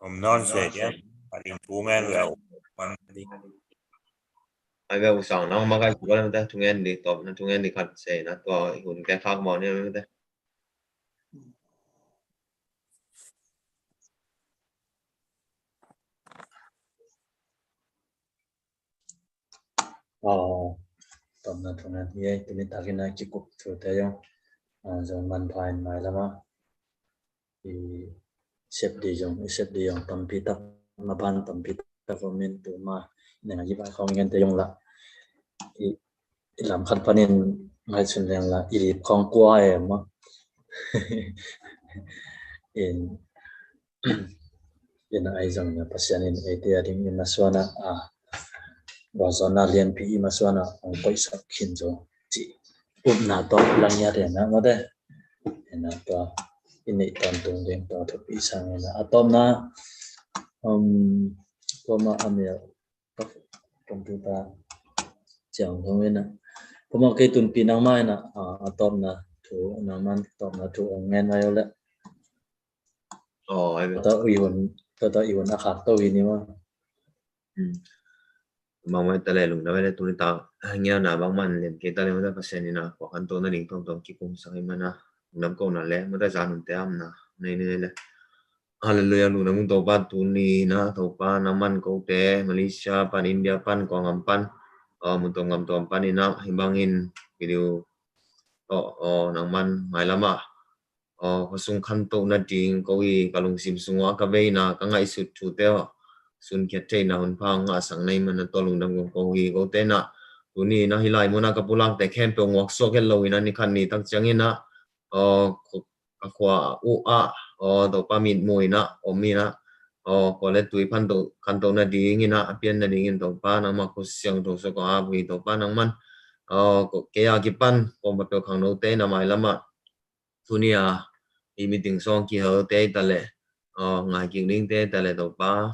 Om non se dia. Ading thu ngen ve u. Ai ve u sang nang makai kua lam te thu ngen di top na thu ngen di khat se na tua i hun ke khak mau nia lam te. Aw, tawpna thu ngen hi ei, tuni takin a kikup thute zong, a, zong manpha in mailam ah i sep di zong, i sep di zong tampi tak, maban tampi tak om in tuma, neng a i vai khawng ngente zong lah i, i lam khat panin ngaihsun leng lah i lip khawng kua em maw. In Ina ai zong ina Pasian in eite a ding i masuana a, a, vawzawna lianpi i masuana hong koihsak khin zo cih upna tawh lang ngiat ina mawte. Ina tua i neih tawntung ding tua thupi sang ina a tawpna, um, kuama a mel computer ciang zong ina. Kuama kei tunpi nangma ina, a, a tawpna thu, nangman tawpna thu hong ngen ai o le. Aw, ai ve. Tata i hun, tata i hun a khak to hi ni maw. Hmm. Bangmah ta le lungdam ai le tuni ta ngiana bangmah lian kei ta le mawte Pasian ina kua khantohna ding tawmtawm kikungsak hi mana lungdam kohna le mawte zan hunte amna nei ni le. Halleluiah, lungdam ung Topa tuni ina Topa nangman kote Malaysia pan India pan kua ngam pan, aw, mun tawm ngam tawm pan ina hibangin video aw, aw, nangman mailam ah aw, khuasung khantoh nading ko hi ka lungsim sungah ka veina ka ngaihsut thute aw, sunkhiat theihna hunpha ngahsak na hi mana tua lungdam kong ko hi kote ina. Tuni ina hih lai muna ka pulakte khempeuh nguaksuak het lo ina ni khat ni tak ciang ina, aw, ka khua uh ah, aw, Topa mitmuh ina om ina, aw, khua le tui phantoh khantoh nading ina a pian nadingin Topa nangma Kha Siangtho suak a ap hi Topa nangman, aw, kei a kipan kong papel khangnote ina mailam ah tuni a i meeting sawng kihel te ta le, aw, ngai kik ding te ta le Topa,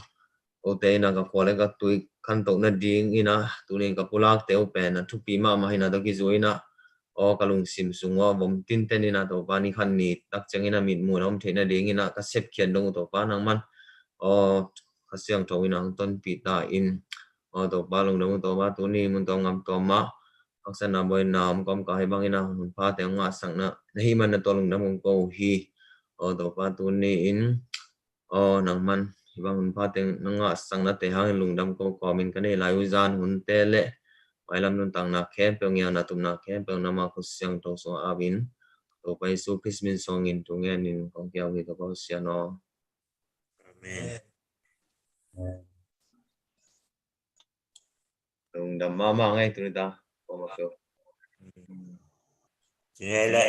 kote ina ka khua le ka tui khantoh nading ina tuni ka pulakte uh pen a thupi mahmah hi ina tawh kizui ina, aw, ka lungsim sung aw vom tinten ina Topa ni khat ni tak ciang ina mitmuh na om theih nading ina ka sepkhiat dong uh Topa nangman, aw, Kha Siangtho ina hong tonpih ta in, aw, Topa lungdam ung Topa tuni mun tawm ngam tawm ah haksatna buaina om kawmkal hibang ina hunpha teng ngahsakna na hih mana tua lungdam kong ko hi. Aw Topa tuni in, aw, nangman hibang hunpha teng na ngahsaknate hangin lungdam ko kawmin ka nei lai uh zan hunte le mailam nuntakna khempeuh ngiana tupna khempeuh nangma Kha Siangtho sungah ap in Topa Jesu Khrist min sawngin thu ngenin kong kiau hi Topa Pasian aw. Amen. Lungdam mahmah ngai tuni ta. Kong aw. Ci ngai le.